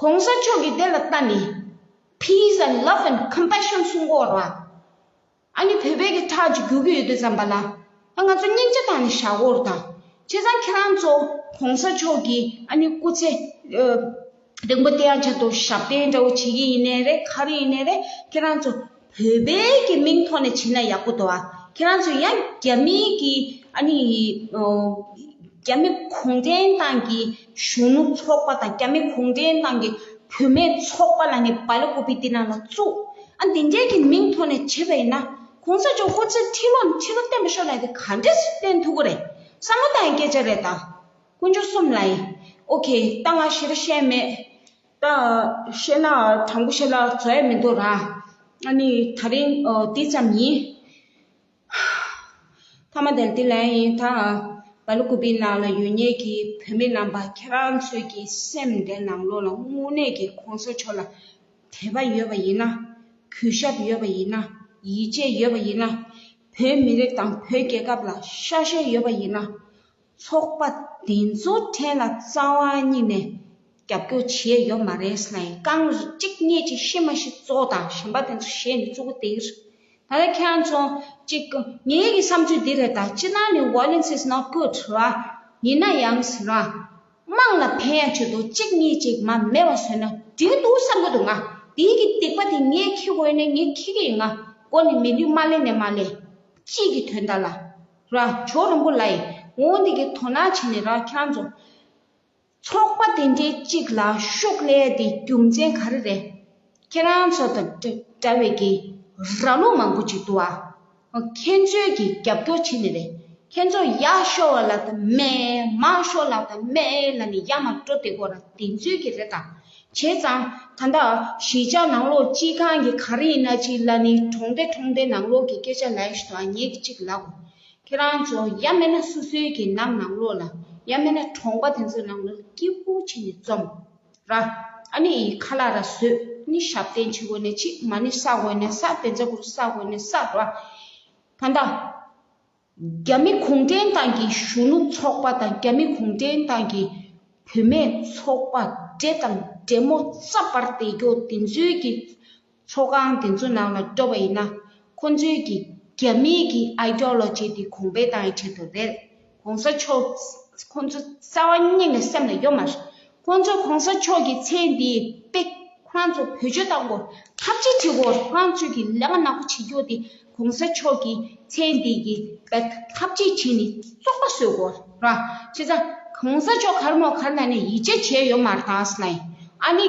གོང་ས་མཆོག་གིས་དེ་ལ་ལྟ་ནས་peace and love and compassion གསུང་གི་ཡོད་རེད་བ། ཨ་ནི་བོད་པའི་གི་ཁྲག་ཅིག་རྒྱུག་གི་ཡོད་དུས་ཙམ་པ་ལ་ཨ་ང་ཚོ་སྙིང་རྗེ་བཏང་ནས་བཞག་གི་ཡོད་རེད་ད། བྱས་ཙང་ཁྱེད་རང་ཚོ་གོང་ས་མཆོག་གིས་ཨ་ནི་སྐུ་ཚེ་རིང་པོ་བསྟན་ཡག་ཆེད་དུ་ཞབས་བརྟན་འདྲ་བོ་བྱེད་ཀྱི་ཡིན་ནའི་རེད། ག་རེ་ཡིན་ནའི་རེད། ཁྱེད་རང་ཚོ་བོད་པའི་གི་མིང་ཐོག་ནས་བྱེད་ན་ཡག་པོ་འདུག་ཨ། ཁྱེད་རང་ཚོ་ཡང་རྒྱ་མིའི་གི་ཨ་ནི་ཨོ་རྒྱ་མི་གུང་ཁྲན་ཏང་གི་གཞོན་ནུ་ཚོགས་པ་དང་རྒྱ་མི་གུང་ཁྲན་ཏང་གི་བུད་མེད་ཚོགས་པ་ལ་ནི་སྦེལ་ཀོབ་པི་དེ་ནང་ལ་བཙུགས། ཨ་འདི་འདྲའི་གི་མིང་ཐོག་ནས་བྱེད་པ་ཡིན་ན་གོང་ས་མཆོག་སྐུ་ཚེ་ཁྲི་ལོ་ཁྲི་ལོ་བརྟན་པར་ཤོག་ལབ་དེ་ག་འདྲས་བརྟན་ཐུབ་ཀྱི་རེད། བསམ་བློ་བཏང་ཡ་སྐད་ཆ་རེད་ད། དཀོན་མཆོག་གསུམ་ལ་ཡིན། ཨོ་ཁེ། ད་ང་ཞེ་དྲག་བཤད་མེད། ད་བཤད་ན་དྲང་པོ་བཤད་ན་རྫོགས་ཡ་མི་འདུག་ར། ཨ་ནི་ད་རིང་ཨོ་འདི་ཙམ་ཡིན། མཐའ་མ་དེར་འདི་ལན་ཡིན་ད། སྦེལ་ཀོབ་པི་ནང་ལ་ཡོད་མཁན་གྱི་བོད་མི་རྣམ་པ་ཁྱེད་རང་ཚོའི་གི་སེམས་དེ་ནང་ལོགས་ལ་དངོས་གནས་ཀྱི་གོང་ས་མཆོག་ལ་དད་པ་ཡོད་པ་ཡིན་ན། གུས་ཞབས་ཡོད་པ་ཡིན་ན། ཡིད་ཆེས་ཡོད་པ་ཡིན་ན། བོད་མི་རིགས་དང་བོད་རྒྱལ་ཁབ་ལ་ཤ་ཞེན་ཡོད་པ་ཡིན་ན། ཚོགས་པ་འདི་ཚོ་ཕྲན་ལ་རྩ་བ་ཉིད་ནས་རྒྱབ་སྐྱོར་བྱས་ཡོད་མ་རེད་ཟེར་ན་ཡང་རྐང་གཅིག་གཉིས་ཅིག་ཤི་མ་ཤི་གཙོ་བོ་དང་གཞན་པ་དེ་ཚོ་ཞེད་ནས་བཙུགས་པ་དེ་རེད། ད་ལྟ་ཁྱེད་རང་ཚོ་གཅིག་ངའི་གི་བསམ་ཚུལ་འདི་རེད་ད། སྤྱིར་བཏང་ནས་violence is not good རེད་བ། ཡིན་ན་ཡང་ཟེར་བ། དམངས་ལ་ཕན་ཡ་ཆེད་དུ་གཅིག་གཉིས་ཅིག་མ་མེད་པ་བཟོས་ན་འགྲིག་འདུག་བསམ་གི་འདུག་ང་དེའི་གི་སྡིག་པ་དེ་ངས་འཁྱེར་དགོས་ནས་ངས་འཁྱེར་གི་ཡིན། ང་མགོ་ནས་མི་ལུས་མ་ལེན་ནས་མ་ལེན། གཅིག་གི་དོན་དག་ལ། ར་ཇོ་རིན་པོ་ལ་ཡི་འོང་འདི་གི་དོ་སྣང་བྱས་ནས་ར་ཁྱེད་རང་ཚོ། ཚོགས་པ་དེ་འདྲའི་གཅིག་ལ་ཤུགས་ལས་དེ་རྒྱུ་མཚན་ག་རེ་རེད། ཁྱེད་རང་ཚོ་དང་འདྲ་བའི་གི་ར་ལུག་མང་པོ་ཅིག་འདུག་ཨ། ཁྱེད་ཚོས་ཀྱི་རྒྱབ་སྐྱོར་བྱེད་ནི་རེད། ཁྱེད་ཚོ་ཡར་ཤོར་བ་ལ་དང་མེད་མར་ཤོར་ལ་དང་མེད་ལ་ནི་ཡར་མར་འགྲོ་བསྡད་དགོས་ར་དེ་ཚོའི་གི་རེད་དང་། བྱས་ཙང་ད་ལྟ་གཞིས་ཆགས་ནང་ལོགས་སྤྱི་ཁང་གི་ག་རེ་ཡིན་ན་ཅིག་ལ་ནི་གྲོང་སྡེ་གྲོང་སྡེ་ནང་ལོགས་ཀྱི་སྐད་ཆ་ལབ་ཡ་ཞིག་འདུག་ཨ། ངས་གི་གཅིག་ལབ་དགོས། ཁྱེད་རང་ཚོ་ཡང་མིན་ན་སོ་སོའི་གི་ནང་ནང་ལོགས་ལ་ཡང་མིན་ན་གྲོང་པ་དེ་ཚོའི་ནང་ལོགས་ལ་སྐྱིད་པོ་བྱས་ནས་འཛོམས་ར། ཨ་ནི་ཡི་ཁ་ལག་ར་བཟོས་ནི་ཞབས་བརྟན་བྱེད་དགོས་ནས་ཅིག་མ་ནི་ས་དགོས་ནས་ས་དེ་ཚོ་གུར་ས་དགོས་ནས་ས་ར། ད་ལྟ་རྒྱ་མི་གུང་ཁྲན་ཏང་གི་གཞོན་ནུ་ཚོགས་པ་དང་རྒྱ་མི་གུང་ཁྲན་ཏང་གི་བུད་མེད་ཚོགས་པ་འདྲེ་དང་འདྲེ་མོ་རྩ་བར་བསྡད་རྒྱུ་དེ་ཚོའི་གི་ཚོགས་ཁང་དེ་ཚོ་ནང་ལ་འགྲོ་བ་ཡིན་ན་ཁོང་ཚོའི་གི་རྒྱ་མིའི་གི་ideology དེ་གོང་འཕེལ་བཏང་ཡའི་ཆེད་དུ་རེད། གོང་ས་མཆོག་ཁོང་ཚོ་རྩ་བ་ཉིད་ནས་སེམས་ལ་ཡོད་མ་རེད། ཁོང་ཚོ་གོང་ས་མཆོག་གི་མཚན་འདི་དཔེ་ཁོ་རང་ཚོ་བེད་སྤྱོད་བཏང་དགོས། ཐབས་ཤེས་བྱེད་དགོས། ཁོ་རང་ཚོས་ཀྱི་ལས་ཀ་ནག་པོ་བྱེད་རྒྱུ་དེ་གོང་ས་མཆོག་གི་མཚན་འདི་གི་དཔེ་ཐབས་ཤེས་བྱེད་ནས་བཙོག་པ་བཟོ་དགོས་ར། བྱས་ཙང་གོང་ས་མཆོག་གར་མོ་གར་ན་ནས་ཡིད་ཆེས་བྱས་ཡོད་མ་རེད་ད་ཟེར་ལ་ཡིན། ཨ་ནི་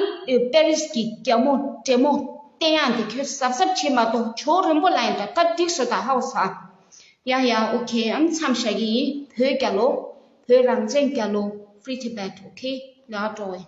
པེ་རིས་ཀྱི་རྒྱ་མོ་འདྲེ་མོ་བསྟན་ཡག་འདི་ཁྱོད་གཟབ་གཟབ་བྱེད་མ་གཏོགས་ཇོ་རིན་པོ་ལ་ཡིན་ད་ད་འགྲིག་སོ་ད་ཧའོ་ས། ཡ་ཡ་ཨོ་ཁེ། ཨ་ནི་མཚམས་བཞག་གི་ཡིན། བོད་རྒྱལ་ལོ། བོད་རང་བཙན་རྒྱལ་ལོ། Free Tibet. ཨོ་ཁེ། ལ་འགྲོ་བས།